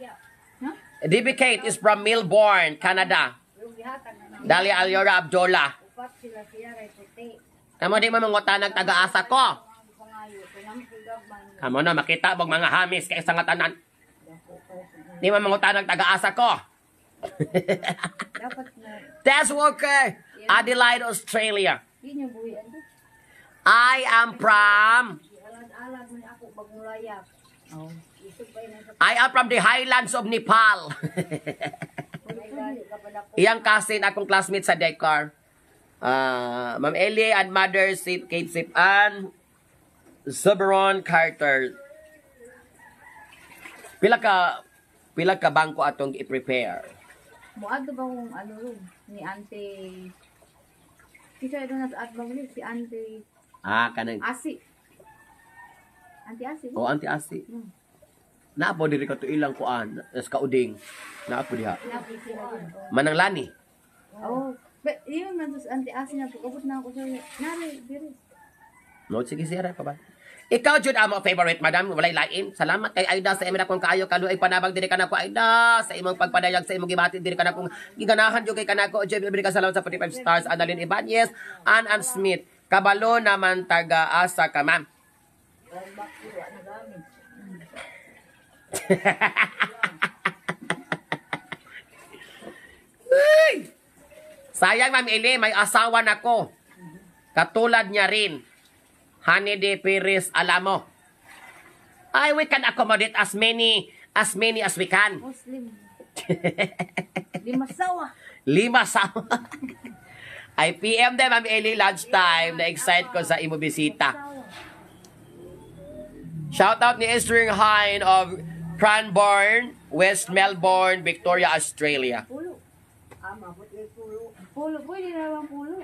Huh? DB Kate is from Melbourne, Canada. Dali Aliora Abdullah. Kamo di mo mangutanag taga-asa ko. Kamo na makita mong mga hamis kay isang tanan. Di mo mangutanag taga-asa ko. Dapat na Tess Walker, Adelaide, Australia. di niyo buhian to. Oh. I am from the highlands of Nepal. Iyang cousin akong classmate sa Dekar. Ah, Ma'am Ellie and Mother Sip Kate Sip and Soberon Carter. Pila ka bangko atong i-prepare? Muadto ba kung ano ron ni Ante. Kisa ito na sa atbang ni si Ante Ah, kanang Asi. Ante Asi. Oh, Auntie Asi. Naapo diri ka to ilang kuan, as kauding. Naapo diha. Manang lani. Oh, but yun man to sa Ante Asi na pag-ubot na ako sa nari diri. No, sige siya pa ba? Ikaw jud amo favorite, madam, walay lain. Salamat kay Aida sa imong akong kaayo kaluoy panabang diri kanako, Aida, sa imong pagpadayag sa imong gibati diri kanako giganahan jud kay kanako jud diri ka. Salamat sa 45 stars, Annalyn Ibanez, Ann Ann Smith. Kabalo naman taga asa ka, ma'am. Uy! Sayang, Ma'am Eli, may asawa na ko. Katulad niya rin. Honey de Perez Alamo. Ay, we can accommodate as many as we can. Muslim. Lima sawa. Lima sa. Ay, PM din, Ma'am Eli, lunchtime. Na-excite ko sa imo bisita. Sawa. Shout out ni Esther Hine of Cranbourne, West Melbourne, Victoria, Australia. Pulo. Pulo. Pwede na lang pulo.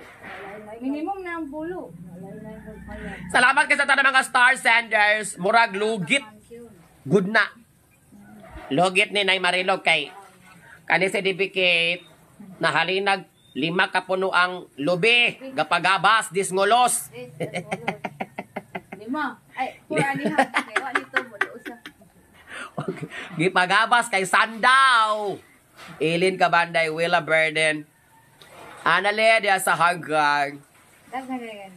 Minimum na ang pulo. Salamat kay sa tanang mga star senders. Murag lugit. Good na. Lugit ni Nay Marilog kay kani si DB Kate nahalinag lima ka puno ang lubi gapagabas disngulos. Eh, pulo. Lima. Ay, pura niya. Kaya wa nito mo usa. Okay. Gipagabas kay Sandaw. Ilin Kabanday, Willa Burden. Anale diya sa Hong Kong. Daghan na yan.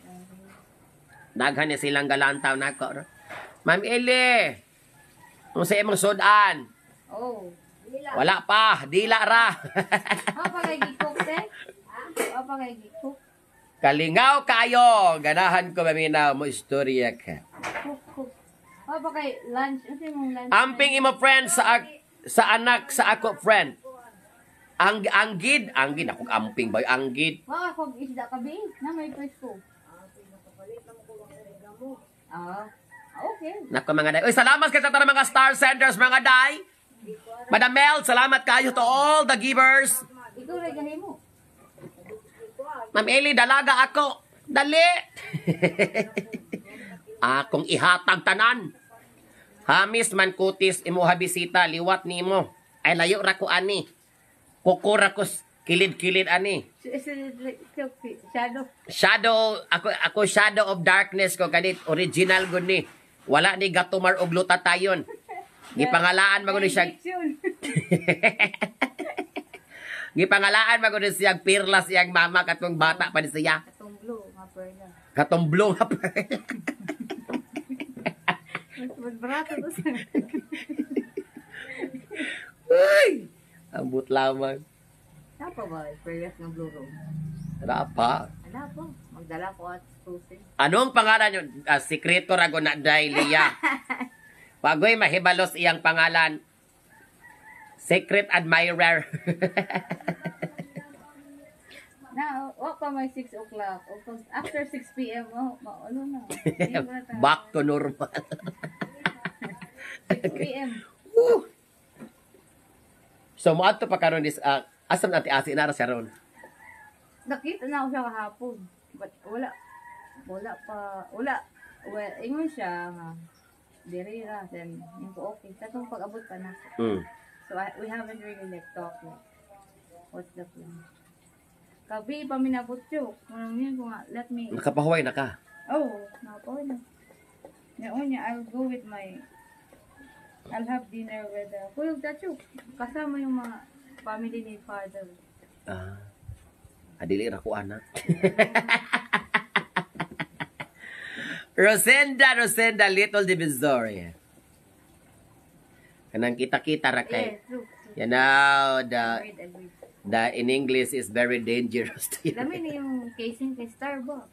Daghan ni silang galantaw nako. Ma'am Eli, kung sa imong sudan, Oh. Wala pa, dila ra. Wa pa kay gikok te? Wa pa kay gikok. Kalingaw kayo, ganahan ko maminaw mo istorya ka. Cook, cook. Wa pa kay lunch. Ano imong lunch? Amping imo friend sa anak sa ako friend. Ang anggid, anggid ako amping ba anggid. Wa ka kog isda kabi na may presko. Ah. Okay. Nako mga day. Uy, salamat kay sa tanang mga star senders mga day. Madam Mel, salamat kayo to all the givers. Ikaw ra gahimo. Ma'am Eli, dalaga ako. Dali. Akong ihatag tanan. Hamis man kutis imuha bisita liwat nimo. Ay layo ra ko ani. Kuko ra ko kilid-kilid ani. Shadow. Shadow ako, shadow of darkness ko kanit original gud ni. Wala ni gatumar og glutatayon. Gipangalaan man gud ni siya. Injection. Gipangalaan man gud ni siya Pirla siyang mama katong bata pa ni siya. Katong blue, nga perla. Katong blue nga perla. Mas barato to sa. Uy! Ambot lamang. Napa ba? Perlas ng blue room. Rapa. Ala po. Magdala ko at susi. Anong pangalan yun? Ah, sikreto rago na Dailia. Pagoy mahibalos iyang pangalan. Secret admirer. Na, o pa may 6 o'clock. O pag after 6 p.m., oh, maano na. Hindi mo na tayo. Back to normal. 6 p.m. Woo! So moadto pa karon this asa man ati asi na ra siya ron. Nakita na ako siya kahapon. But wala. Wala pa. Wala. Well, ingon siya nga. Diri ra. Then, yung ko okay. Tatong pag-abot pa na. So, we haven't really like talked like, what's the plan? Kabi pa minabot yun. Manang yun ko nga, let me, Nakapahuway na ka. Oh, napaw na. Ngayon niya, I'll have dinner with, Kuya Tacho. Kasama yung mga family ni father. Ah. Adili ra ko ana. Rosenda, Rosenda, Little Divisoria. Kanang kita-kita ra kay. Yeah, true. True. You know, the Agreed, agreed. the in English is very dangerous to you. Dami na yung casing kay Starbucks.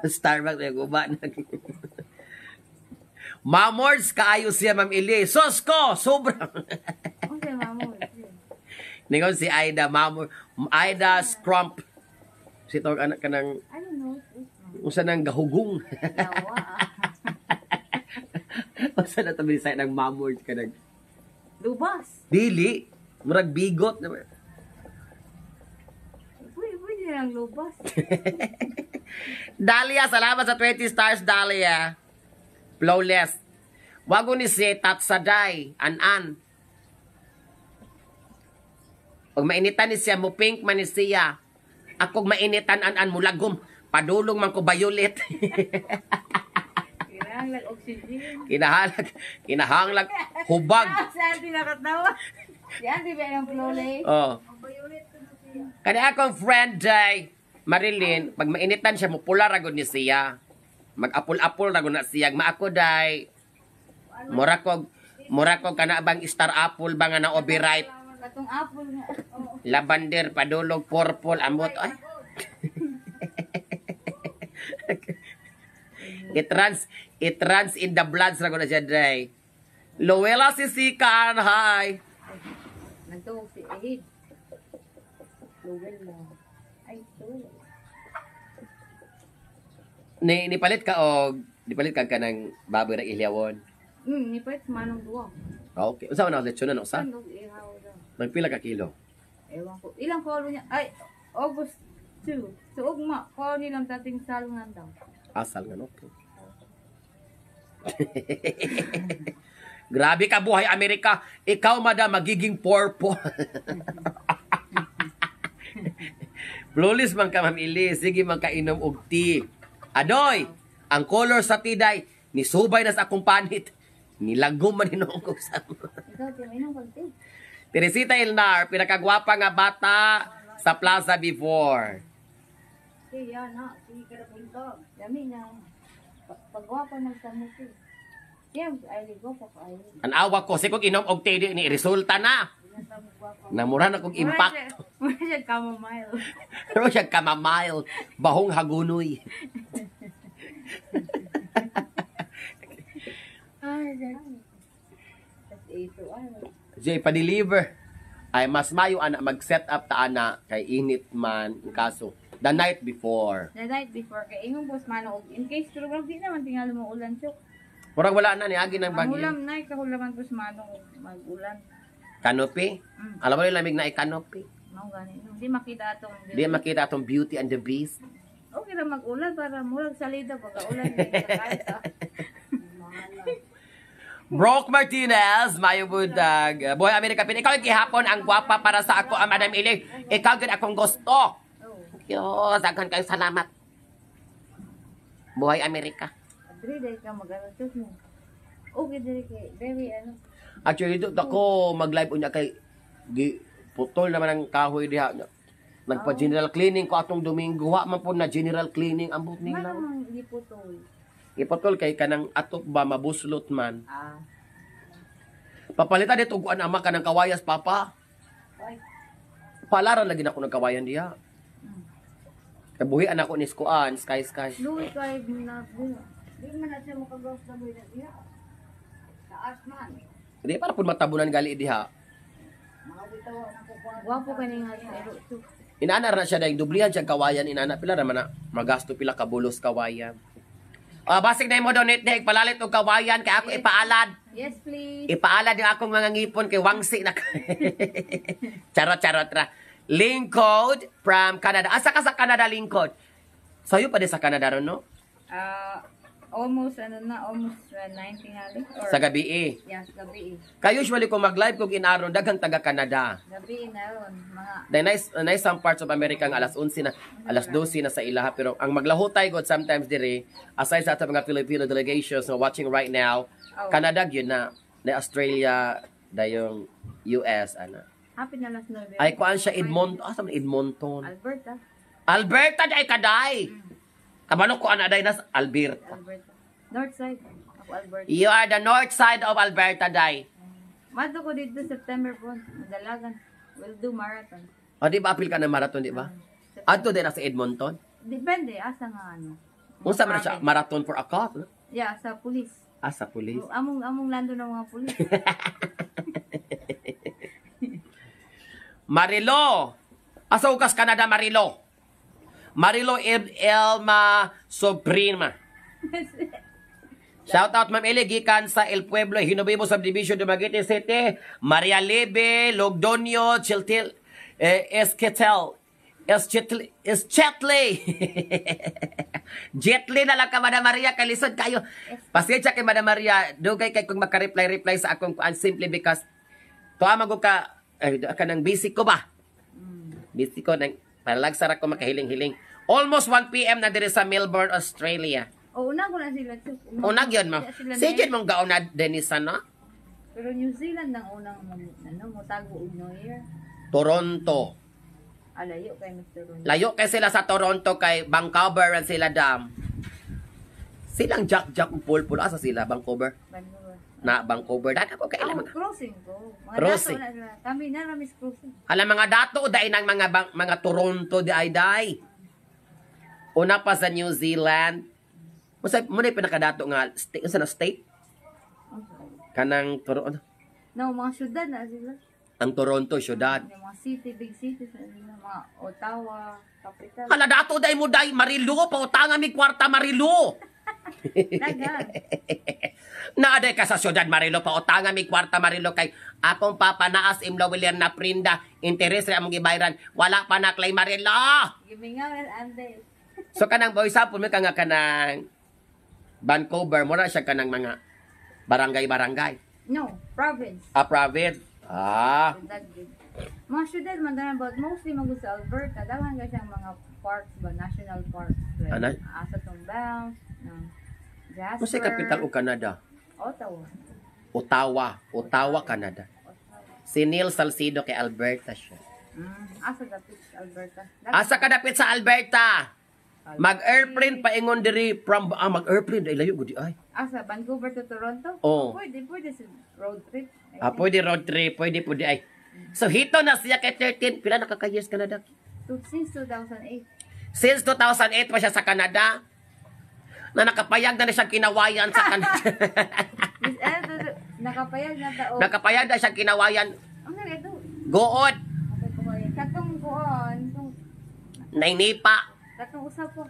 Starbucks na guba na. Mamords kaayo siya, Ma'am Ili. Sos ko, sobra. Ang siya, mamo. Ningon si Aida, Mamor, Aida Scrump. Si tawag anak ka ng, I don't know. usa nang gahugong. Yawa. Ah. Usa na tabi sa ng mamords ka ng, Lubas. dili, murag bigot. Pwede, pwede lang lubas. Dahlia, salamat sa 20 stars, Dahlia. Flawless. Wago ni si Tatsaday, an-an. Pag mainitan ni siya, mo pink man ni siya. Ako mainitan an-an, mulagom. Padulong man ko violet. Kailangan oxygen. Kinahalag, kinahanglag, hubag. Ah, si Auntie nakatawa. Si Auntie ba yung flawless? Oh. Kani akong friend day, Marilyn, pag mainitan siya, mupula ragod ni siya. Mag-apol-apol ragod na siya. Maako day, mura kog kana bang star apple ba nga na overripe. Katong apple nga. Oo. Lavender, padulog, purple, amot. Ay. It runs in the blood sa na siya day. Luella Sisikan, hi. Nagtuwag si Ehid. Luwel na. Ay, tuwel. Ni nipalit ka og nipalit ka kanang baboy ra ilyawon. Ni pa manong duwa. Ah, okay. Unsa man ang lechon ano sa? Ano, ihaw daw. Nagpila ka kilo? Ewan ko. Ilang kolo niya? Ay, August 2. So, ugma. Kolo nilang dating salungan daw. Asal nga no. Okay. Grabe ka buhay Amerika. Ikaw madam magiging purple. Flawless man ka, Ma'am Ili. Sige man ka inom og tea. Adoy, ang color sa tea day, nisubay na sa akong panit. Nilagom man hinuong ko sa Ikaw, timinong kag tea. Teresita Elnar, pinakagwapa nga bata sa plaza before. Sige, yan ha. Sige ka na punta. Dami na. Pagwapa ng samuti. Siya, ay, gwapa ka ay. Ang awa ko, sikog inom og tea di, ni resulta na. Namura na kong impact. Mura siya chamomile. Pero siya kamamile, bahong hagunoy. Ay, God. Tas ito, ay. Jay, pa-deliver. Ay, mas mayo ana mag-set up ta ana kay init man ang kaso. The night before. The night before, kay ingong boss mano, og in case, pero grabe di naman tingali mo ulan, chok. Murag wala na ni agi ng Ang bagyo. ulam na, kahulaman boss mano, og mag-ulan. Canopy? Alam mo yung lamig na ay canopy. Mao gani. No, di makita atong Di makita atong Beauty and the Beast. Okay ra mag-ulan para murag salida pagka ulan di ka. Brooke Martinez, mayo buntag. Boy America Pin, ikaw yung gihapon ang gwapa para sa ako, ang Madam Ilig. Ikaw gyud akong gusto. Oh. Diyos, daghan kayo salamat. Buhay Amerika. Adri dai ka mag-ano mo. Okay diri kay very ano. Actually, dito ako mag-live unya kay gi putol naman ang kahoy diha. Nagpa general cleaning ko atong Domingo, wa man po na general cleaning ambot nila. Manong giputol? Iputol kay kanang atok ba mabuslot man. Ah. Papalitan dito og kuan ama kanang kawayas, papa. Ay. Palaran lagi na ako ng kawayan diha. Kabuhian ako ni Skuan, sky sky. Luwi kay na di man na siya makagawas na buhay na diha. Taas man. Di para pud matabunan gali diha. Gwapo kani nga pero ito. Inana ra siya dahil dublihan siya kawayan inana pila ra man na magasto pila ka bulos kawayan. Ah, basig na mo donate dahil palalit og kawayan kay ako ipaalad. Yes, please. Ipaalad yung akong mga ngipon kay wangsi na. Charot, charot ra. Lingkod from Canada. Asa ka sa Canada, Lingkod? Sayo pa din sa Canada ron, no? Ah, almost ano na, almost 19 ali or Sa gabi eh. Yes, gabi eh. Kaya usually kung mag-live kog inaron, daghang taga Canada. Gabi na ron, mga Dahil nice, nice some parts of America ang alas 11 na, alas 12 na sa ilaha. Pero ang maglahutay god sometimes dire, aside sa ato mga Filipino delegations na watching right now, Oh. Canada yun na, na Australia, dayong US, ana. Happy na last 9. Ay, kuan siya Edmonton. Asa man Edmonton? Alberta. Alberta day kaday. Kabalo ko ana day nas Alberta. Alberta. North side. Ako Alberta. You are the north side of Alberta day. Madto ko dito September po. Dalagan. We'll do marathon. O di ba apil ka ng marathon, di ba? Adto din na sa Edmonton. Depende asa nga ano. Unsa man siya marathon for a cause? No? Yeah, sa police. Ah, sa police. Among among lando ng mga police. Marilo. Asa ukas Canada, Marilo? Marilo Elma Sobrina. Shout out Ma'am Eli gikan sa El Pueblo, Hinobibo Subdivision, Dumaguete City, Maria Lebe, Logdonio, Chiltil, eh, Esquetel, Eschetley, Eschetley. Jetly na lang ka, Madam Maria, kay lisod kayo. Pasensya kay Madam Maria, dugay kay kung maka-reply-reply sa akong kuan simply because tuwa man ko ka, eh, kanang busy ko ba? Busy ko, nang, palagsara ko makahiling-hiling. Almost 1 p.m. na diri sa Melbourne, Australia. O una ko na sila. Chuk. Unag yun mo. Sila Sige na- mong gauna, Denisa, no? Pero New Zealand ang unang ano, motago og New Year. Toronto. Alayo kay Mr. Ron. Layo kay sila sa Toronto kay Vancouver and sila dam. Silang Jack Jack ug Paul Paul asa sila Vancouver? Vancouver. Na Vancouver. Dati ako kailan Oh, mga crossing ko. Mga Crossing. dato na sila. Kami na rami sa crossing. Hala mga dato dai ng mga mga Toronto di ay day. Una pa sa New Zealand. Usa mo na pinakadato nga state, unsa na state? Kanang Toronto. No, mga syudad na sila. Ang Toronto syudad. Yung mga city, big city sa sila. Mga Ottawa, capital. Hala dato day mo day Marilu pautangan mi kwarta, Marilu. Dagan. Naaday ka sa syudad Marilo, pautangan mi kwarta, Marilo, kay akong papa naas imlo William na prinda interes ra among gibayran wala pa na claim, Marilo. Gimingaw na ande. So kanang boy sapon may ka nga kanang Vancouver mura siya kanang mga barangay-barangay. No, province. A province. Ah. Syudad gid. Mga syudad man tanan, but mostly magud sa Alberta. Daghan ka siyang mga parks ba, national parks. Like, Ana? Asa tong Banff, no, Jasper. Unsay capital og Canada? Ottawa. Ottawa, Ottawa, Canada. Ottawa. Si Neil Salcido kay Alberta siya. Asa dapit sa Alberta. Asa ka dapit sa Alberta? Mag-airplane paingon diri from mag-airplane ay layo gud ay. Asa Vancouver to Toronto? Oo. Pwede, pwede sa road trip. I Ah, think. pwede road trip, pwede pwede ay. So hito na siya kay 13, pila na ka years Canada? Since 2008. Since 2008 pa siya sa Canada. Na nakapayag na na siyang kinawayan sa Canada. Miss, nakapayag na tao. Nakapayag na siyang kinawayan. Ang na ito. Good, Okay ko kayo. Katong kuan, itong nainipa, katong usap po.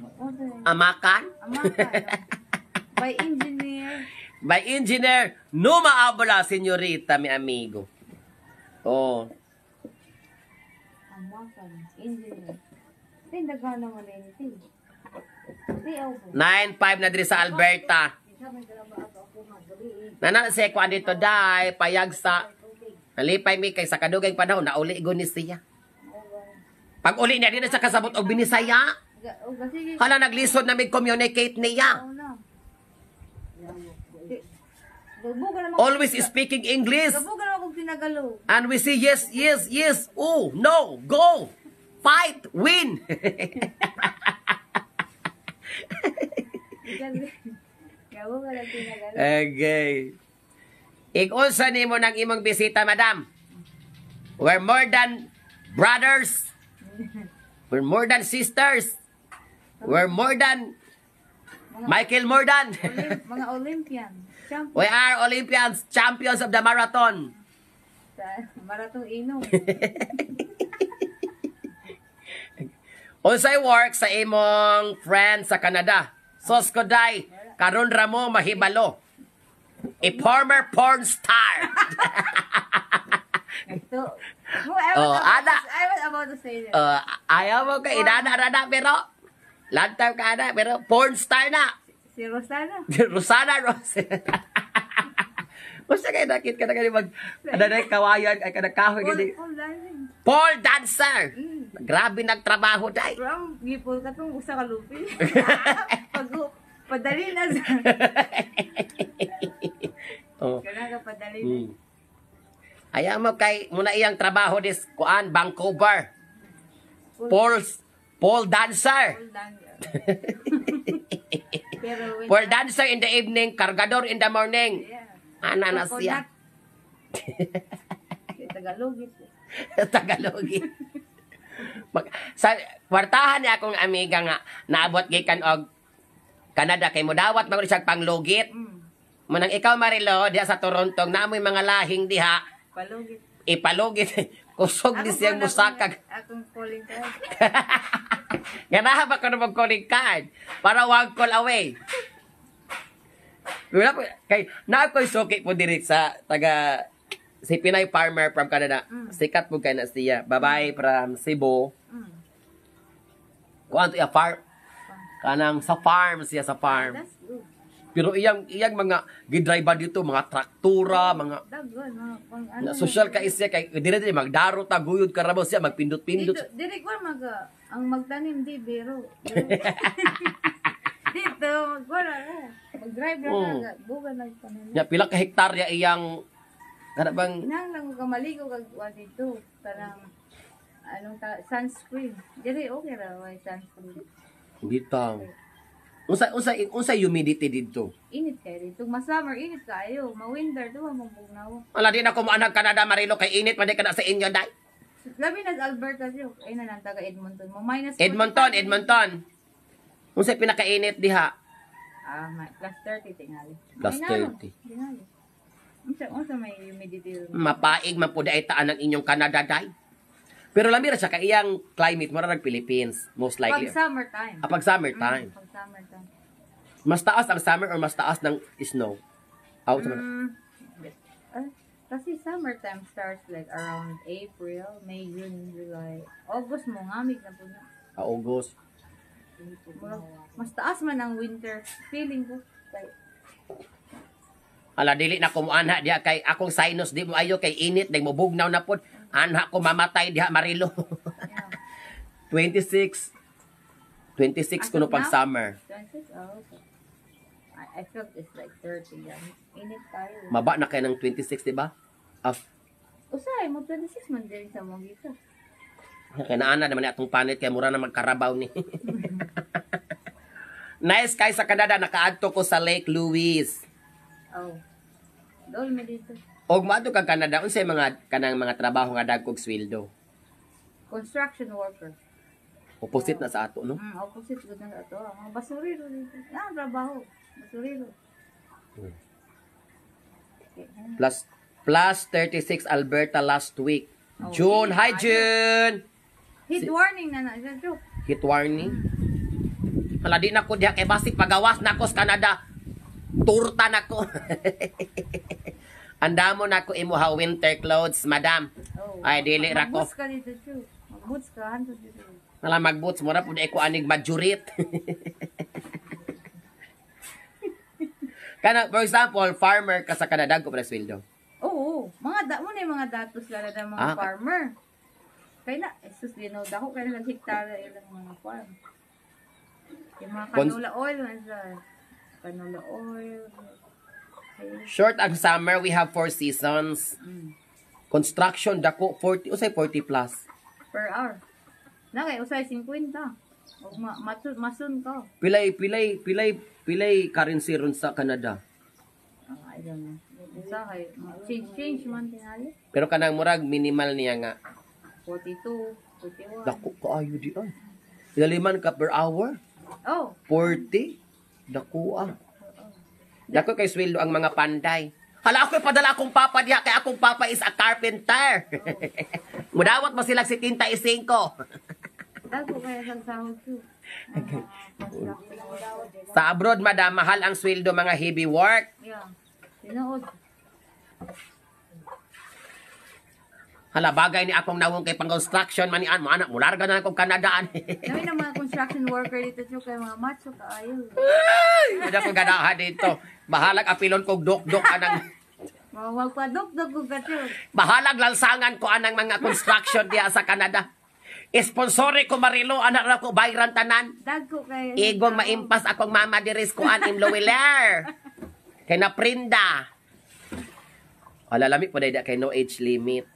Okay. Amakan, Amaka. No? By engineer. By engineer Numa Abla, señorita, mi amigo. Oh. Amaka. Engineer. Tindagan naman na yun. Ti, aw po. 9-5 na diri sa Alberta. Nana siya kuan dito dai payag sa nalipay mi kay sa kadugay panahon nauli go ni siya. Pag uli niya di na siya kasabot og Binisaya. O, sige. Hala naglisod na mig communicate niya. Oo na. Gabuga naman. Always speaking English. Gabuga naman kung tinagalog. And we say yes. Oh, no, go. Fight, win. Gabuga lang tinagalog. Okay. Ig-unsa nimo ng imong bisita, madam? We're more than brothers. We're more than sisters. We're more than Michael Mordan. Mga Olympian. Champion We are Olympians, champions of the marathon. sa Maratong Inom. Unsay work sa imong friend sa Canada? Sos ko day, karon ra mo mahibalo. A former porn star. Ito. Oh, I was, Oh, about ana. I was about to say that. Ayaw mo kay inana ra na pero lantaw ka na pero porn star na. Si Rosana. Rosana Rose. Basta kay nakit ka na kani mag ano na kawayan ay kada kahoy Paul, gani. Paul dancing. Pole dancer. Grabe nagtrabaho day. Pero ang gipol ka tong usa ka lupi. Pag padali na sa. Oh. Kana ka padali na. Ayaw mo kay muna iyang trabaho dis kuan Vancouver. Pole dancer. Paul dancer. Pero when Pole dancer in the evening, kargador in the morning. Yeah. Ana na siya. Kay Tagalog ito. Tagalog. Sa kwartahan niya akong amiga nga naabot gikan og Canada kay modawat man gud siya panglugit. Manang ikaw, Marilo, diha sa Toronto naamoy mga lahing diha Palugit. Ipalugit. Kusog ni siyang Ako, musakag. akong calling card. Ganahan ba ko na mag-calling card? Para one call away. Wala po, kay, na ako'y suki po diri sa taga si Pinay Farmer from Canada. Sikat po kay na siya. Babae from Cebu. Kuan to iya farm. Kanang sa farm siya, sa farm. That's good. Pero iyang iyang mga gidrive dito, mga traktura, mga That's good. Mga kung ano. na social ka siya kay dire dire magdaro ta guyod karabaw siya magpindot-pindot. Dito, diri ko mag ang magtanim di biro. Dito magwala ka. Mag-drive ra ka, buga nagtanim. Nya pila ka hektarya iyang kana bang Nang lang ko kamaligo kag wa dito kanang anong ta sunscreen. Diri okay ra way sunscreen. Bitaw. Unsa humidity didto? Init kay dito. Mas summer init kaayo, ma-winter duwa mong bugnaw. Wala din ako moanhag Canada, Marilo, kay init man di kana sa inyo dai. Labi na sa Alberta siyo. Ay na lang taga Edmonton. Mo minus Edmonton, 45. Edmonton. Unsa pinakainit diha? Ah, may plus 30 tingali. Plus May nalo, 30. tingali. Unsa may humidity ron? Mapaig man pud ay taan ang inyong Canada dai. Pero lami ra siya kay iyang climate mura rag Philippines most Pag likely. summer time. Ah, pag summer time. Pag summer time. Mas taas ang summer or mas taas ng snow? Out sa Ah, kasi summertime starts like around April, May, June, July, August mo ngamig na po na. Ah, August. Mas taas man ang winter feeling ko. Like, Ala, dili na ko moanha diha kay akong sinus di mo ayo kay init dai mo bugnaw na pod. Anha ko mamatay diha, Marilo. Yeah. 26 26 As kuno of pag now? summer. 26? Oh, okay. I felt it's like 30. Yan. Init tayo. Maba na kay ng 26, di ba? Ah, Usay, mo 26 man din sa mong gita. Kay naana naman ni atong panit kay mura na magkarabaw ni. Nice kay sa Canada, nakaadto ko sa Lake Louise. Oh. Dol me dito. Og moadto kag Canada, unsay mga kanang mga trabaho nga dagkog sweldo? Construction worker. Opposite na sa ato, no? Opposite gud na sa ato. Mga basurero dito. Ah, trabaho. Basurero. Okay. Plus 36 Alberta last week. Oh, June, hi ayo. June. Heat warning na na. Siya, joke. Heat warning. Hala, di na ko diha kay basig pagawas na ko sa Canada. Turta na ko. Andamo na ko imuha winter clothes, madam. Oh. Ay, dili ra ko. Mag-boots ka dito, Chu. Mag-boots ka. Hanto dito. Hala, magboots mo na pud ko anig majurit. Kana, for example, farmer ka sa Canada ko pa sweldo. Oo. Mga da mo na yung mga datos lala ng mga Ah. farmer. Kaya na, Jesus, you know, dako kaya lang hektara ilang mga farm. Yung mga canola oil, man sa canola oil. kayo. Short ang summer, we have four seasons. Construction dako 40, usay 40 plus. Per hour. Na kay usay 50. O ma masun, masun ka. Pilay pilay pilay pilay currency ron sa Canada? Ah, I don't know. Usa kay change change man tingali. Pero kanang murag minimal niya nga. 42, 41. Dako kaayo di ay. Ilaliman ka per hour? Oh, 40? Dako ah. Dako kay sweldo ang mga panday. Hala, ako ipadala akong papa diha kay akong papa is a carpenter. Mudawat mo silang 75. Dako kaya sa sahod ko. Okay. Sa abroad, madam, mahal ang sweldo mga heavy work. Yeah. Tinuod. Hala, bagay ni akong nawong kay pang-construction man ni an mo anak, mularga na akong Kanadaan. Kami ng mga construction worker dito chu kay mga macho kaayo. Hindi ako ganahan dito. Bahalag apilon kog dok-dok anang Mga magpadukdok ko ka chu. Bahalag lansangan ko anang mga construction diya sa Canada. Sponsori ko Marilo, anak na ko bayran tanan. Dagko kay Igong maimpas akong mama diris ko an imlowiler. Kay naprinda. Wala, lami po dahil kay no age limit.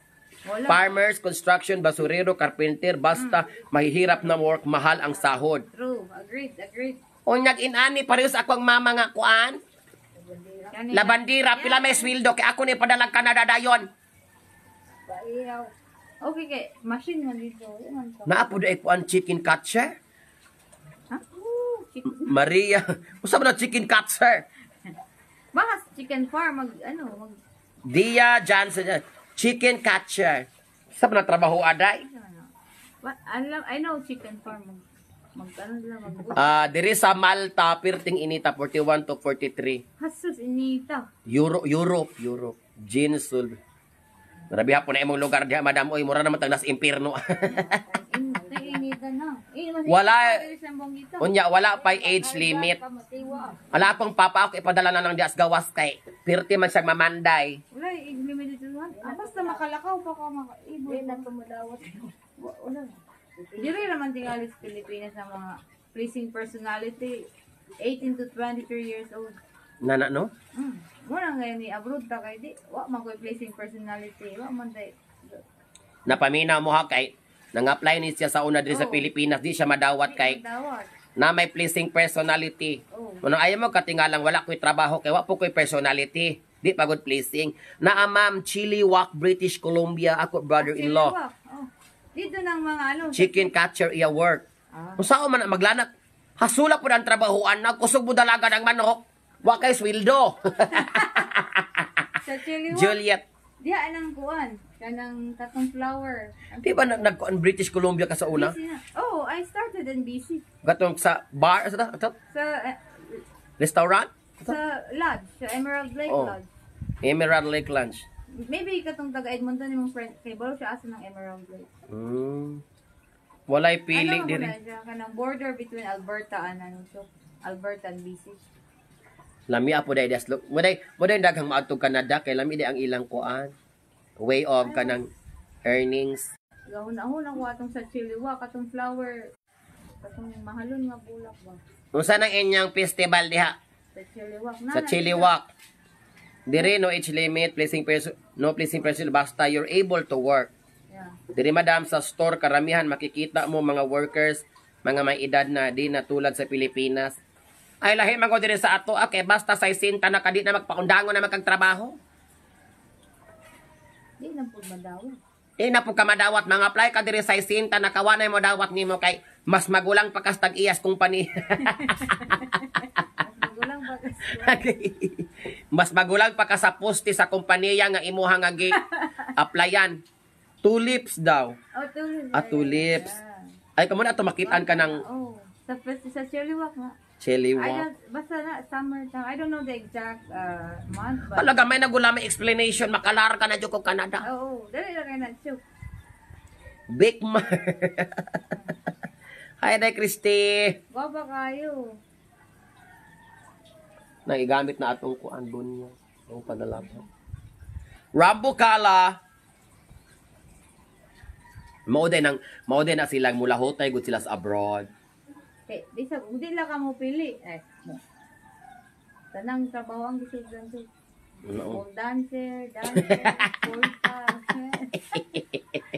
Wala. Farmers, construction, basurero, carpenter, basta mahihirap na work, mahal ang sahod. True. Agreed, agreed. O nag-inani parehas ako ang mama nga kuan. Kani- Labandira, pila may sweldo kay ako ni padalang Canada dayon. Paiyaw. Okay kay machine man dito. Wala man to. Naa po dai kuan chicken catcher. Ha? Ooh, chicken. Maria, usa ba na chicken catcher? Baka sa chicken farm mag ano mag Dia Johnson, chicken catcher. Sa ba na trabaho aday? ano. What, alam, I know chicken farm mag mag ano sila mag Ah, diri sa Malta, perting inita 41 to 43. Hasus inita. Europe, Europe. Jean Sul. Grabe po na imong lugar diha, madam. Oy, mura naman tag nas impierno. Inita na. Eh, mas Wala. inita sa bonggito. Unya, wala pa'y age limit. Wala akong papa ako ipadala na lang diya sa gawas kay pirti man siyang mamanday. Wala age limit dito. Ah, basta makalakaw pa ka makaibot. Hindi na tumulawat. Wala. Diri naman tingali sa Pilipinas ang mga pleasing personality 18 to 23 years old. Nana no? Muna ngayon ni abroad ta kay di wa man koy pleasing personality, wa man tay Napaminaw mo ha kay nang-apply ni siya sa una diri sa Oo. Pilipinas, di siya madawat kay dawat. na may pleasing personality. Oh. Unang ayaw mo katingalang wala ko'y trabaho kay wa po ko'y personality. Di pa good pleasing. Naa ma'am, Chili Walk, British Columbia, ako brother-in-law. Oh. Dito ng mga ano. Chicken catcher iya work. Ah. Kung saan man na maglanak, hasula po ang trabahoan na kusog mo dalaga ng manok, wa kay sweldo. Sa Chili Walk. Juliet, Diha anang kuan, kanang katong flower. Ang di ba nag British Columbia ka sa una? BC na. Oh, I started in BC. Katong sa bar, sa, sa, Sa eh, restaurant? sa lodge, sa Emerald Lake Oh. Lodge. Emerald Lake Lunch. Maybe katong taga Edmonton imong friend kay balo siya asa ng Emerald Lake. Walay pili ano, diri. wala siya, kanang border between Alberta and ano so, Alberta and BC. Lami apo dai das look. Mo day daghang maadtog Canada kay lami day ang ilang kuan. Way of kanang earnings. Gahuna-huna ko atong sa Chiliwa katong flower katong mahalon nga bulak ba. Unsa nang inyong festival diha Sa Chiliwak na. sa Chiliwak? Dire no age limit, pleasing person, no pleasing person basta you're able to work. Yeah. Dire madam sa store karamihan makikita mo mga workers, mga may edad na di na tulad sa Pilipinas. Ay lahi man ko dire sa ato, okay, basta sa isinta na kadi na magpaundangon na magkagtrabaho. Di na pud madawa. Di na po ka madawat, mga apply ka dire sa isinta na kawanay mo dawat nimo kay mas magulang pa kas tag-iyas company. Mas magulang ba kasi? Mas magulang pa ka sa poste sa kompanya nga imuha nga gi applyan. Tulips daw. Oh, tulips. Ah, tulips. Yeah. Ay kamo na ato makitaan ka ng Oh, sa Chiliwak nga. Chili I walk. don't, basta na, summer time. I don't know the exact month, but... Talaga may nagula may explanation makalar ka na jud ko Canada. Oo, oh, dali lang kayo na. Chuk. Big Mar. Hi day Christy. Gwapa kayo. Naigamit na atong kuan bunya. Ang padala ko. Rambukala. Mao day na silang mulahotay gud sila sa abroad. Kay, di sa, di lang ka mo pili. Eh, mo. Tanang trabaho ang gisugdan to. Oo. Pole dancer, dancer, pole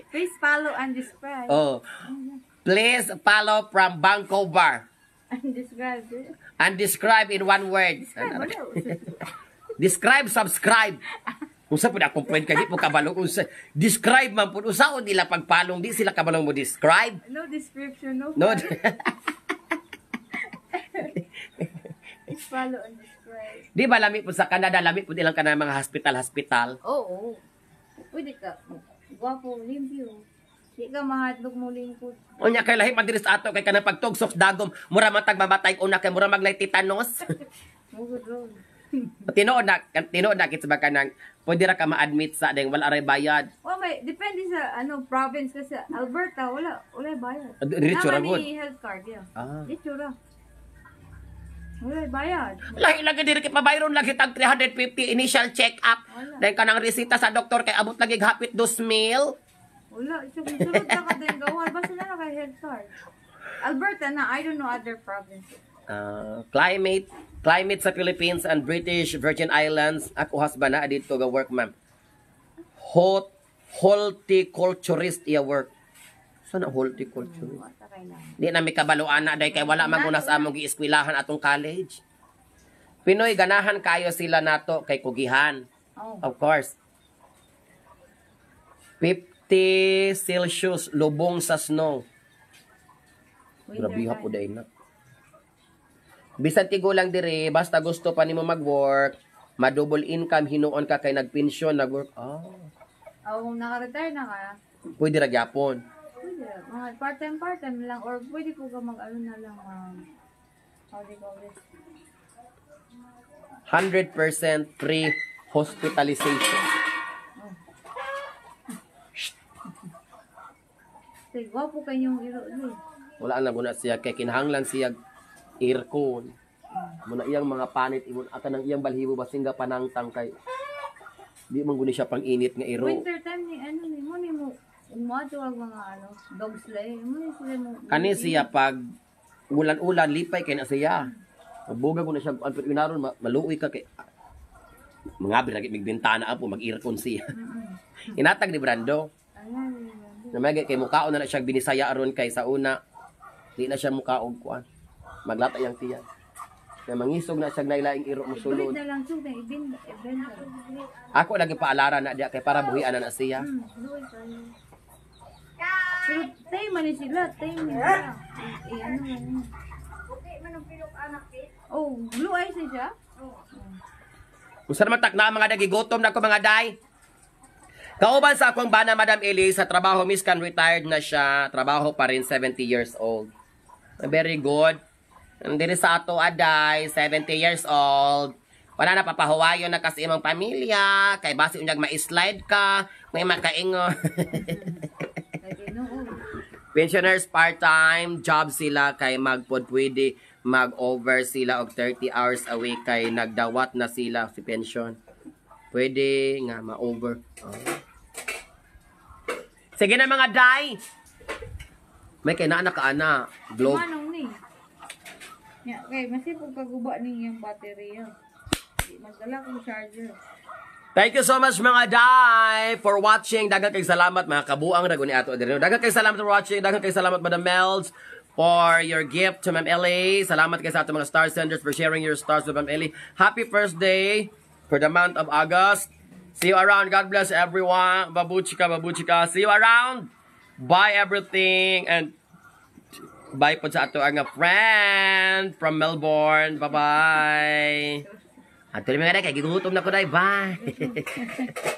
Please follow and describe. Oh. Please follow from Vancouver And describe. And describe in one word. Describe, wala. Describe, subscribe. Unsa pud akong friend kay di po kabalo unsa. Describe man pud usaon nila pagpalong, di sila kabalo mo describe. No description, no. No. Please follow and describe. Di ba lami pud sa Canada, lami pud ilang kanang mga hospital hospital. Oo. Pwede ka. Gwapo, limpyo. Di ka mahadlok mo lingkod. Unya kay lahi man diri sa ato kay kanang pagtugsok dagom, mura man tag mamatay una kay mura maglay tetanus. Mugod ron. Tinuod na kit ba kanang pwede ra ka ma-admit sa ding wala ray bayad. Oh, may depende sa ano province kasi Alberta wala bayad. Ah, diretso ra Naman gud. ni health card, yeah. Ah. Diretso ra. Wala bayad. Lahi lagi diri kay pabayron lagi tag 350 initial check-up. Wala. Dahil kanang resita sa doktor kay abot lagi hapit 2,000. Wala, so kung sulod na ka din gawa, basta na lang kay health card. Alberta na, I don't know other provinces. Ah, climate climate sa Philippines and British Virgin Islands. Ako husband na dito ga work, ma'am. Hot horticulturist iya work. Sana horticulturist. Wala kailangan. Di na mi kabaluan na dahil kay wala man guna sa among gieskwilahan atong college. Pinoy ganahan kayo sila nato kay kugihan. Oh. Of course. 50 Celsius, lubong sa snow. Winter Grabe ha po time. dahil na. Bisan tigulang dire, basta gusto pa nimo mag-work, ma-double income, hinuon ka kay nagpensyon, nag-work. Ah, Oh, kung naka-retire na ka, pwede ra gyapon. Pwede. Mga part-time, part-time lang. Or pwede po ka mag-ano na lang, how do you call this? 100% free hospitalization. Oh. Sige, gwapo kayong iro. Eh. Wala na guna siya kay kinahanglan siya aircon. Muna iyang mga panit ingon ata ng iyang balhibo basing ga panangtang kay di man guni siya pang init nga iro. Winter time ni ano ni mo ni mo umato ang mga ano dog sleigh mo ni sila mo. Kani siya pag ulan-ulan lipay kay na siya. Mabuga ko na siya pero inaron maluoy ka kay mga abi lagi mig bintana apo mag-aircon siya. Inatag ni Brando. Ayan. Namagay kay mukaon na na siya binisaya aron kay sa una di na siya mukaog kuan. Maglata yang tiyan. Kay mangisog na siya nailaing iro mo sulod. Ibig na lang sug na ibin ibenta. Ako lagi paalara na diya kay para buhian na na siya. Luoy kayo. Pero tay man ni sila, tay man sila. Eh, ano man yun. Oh, blue eyes ni siya? Usa naman takna mga dagigutom na ko mga day. Kauban sa akong bana, Madam Ellie, sa trabaho, Miss Can retired na siya, trabaho pa rin 70 years old. Very good. Diri sa ato aday, 70 years old. Wala na papahuwayon na kasi imong pamilya, kay basi unyag ma-slide ka, may makaingon. Kay Ginoo. Pensioners part-time job sila kay magpod pwede mag-over sila og 30 hours a week kay nagdawat na sila si pension. Pwede nga ma-over. Oh. Sige na mga day. May kay naa na ka ana. Globe. Manong ni. Ya, kay masipog kaguba ning iyang baterya. Di magdala kong charger. Thank you so much mga day for watching. Daghang kay salamat mga kabuang rago ni ato diri. Daghang kay salamat for watching. Daghang kay salamat, Madam Melds, for your gift to Ma'am Ellie. Salamat kay sa ato mga star senders for sharing your stars with Ma'am Ellie. Happy first day for the month of August. See you around. God bless everyone. Babuchika, babuchika. See you around. Bye everything and bye po sa ato ang friend from Melbourne. Bye-bye. Ato mga day, kay gigutom na ko day. Bye.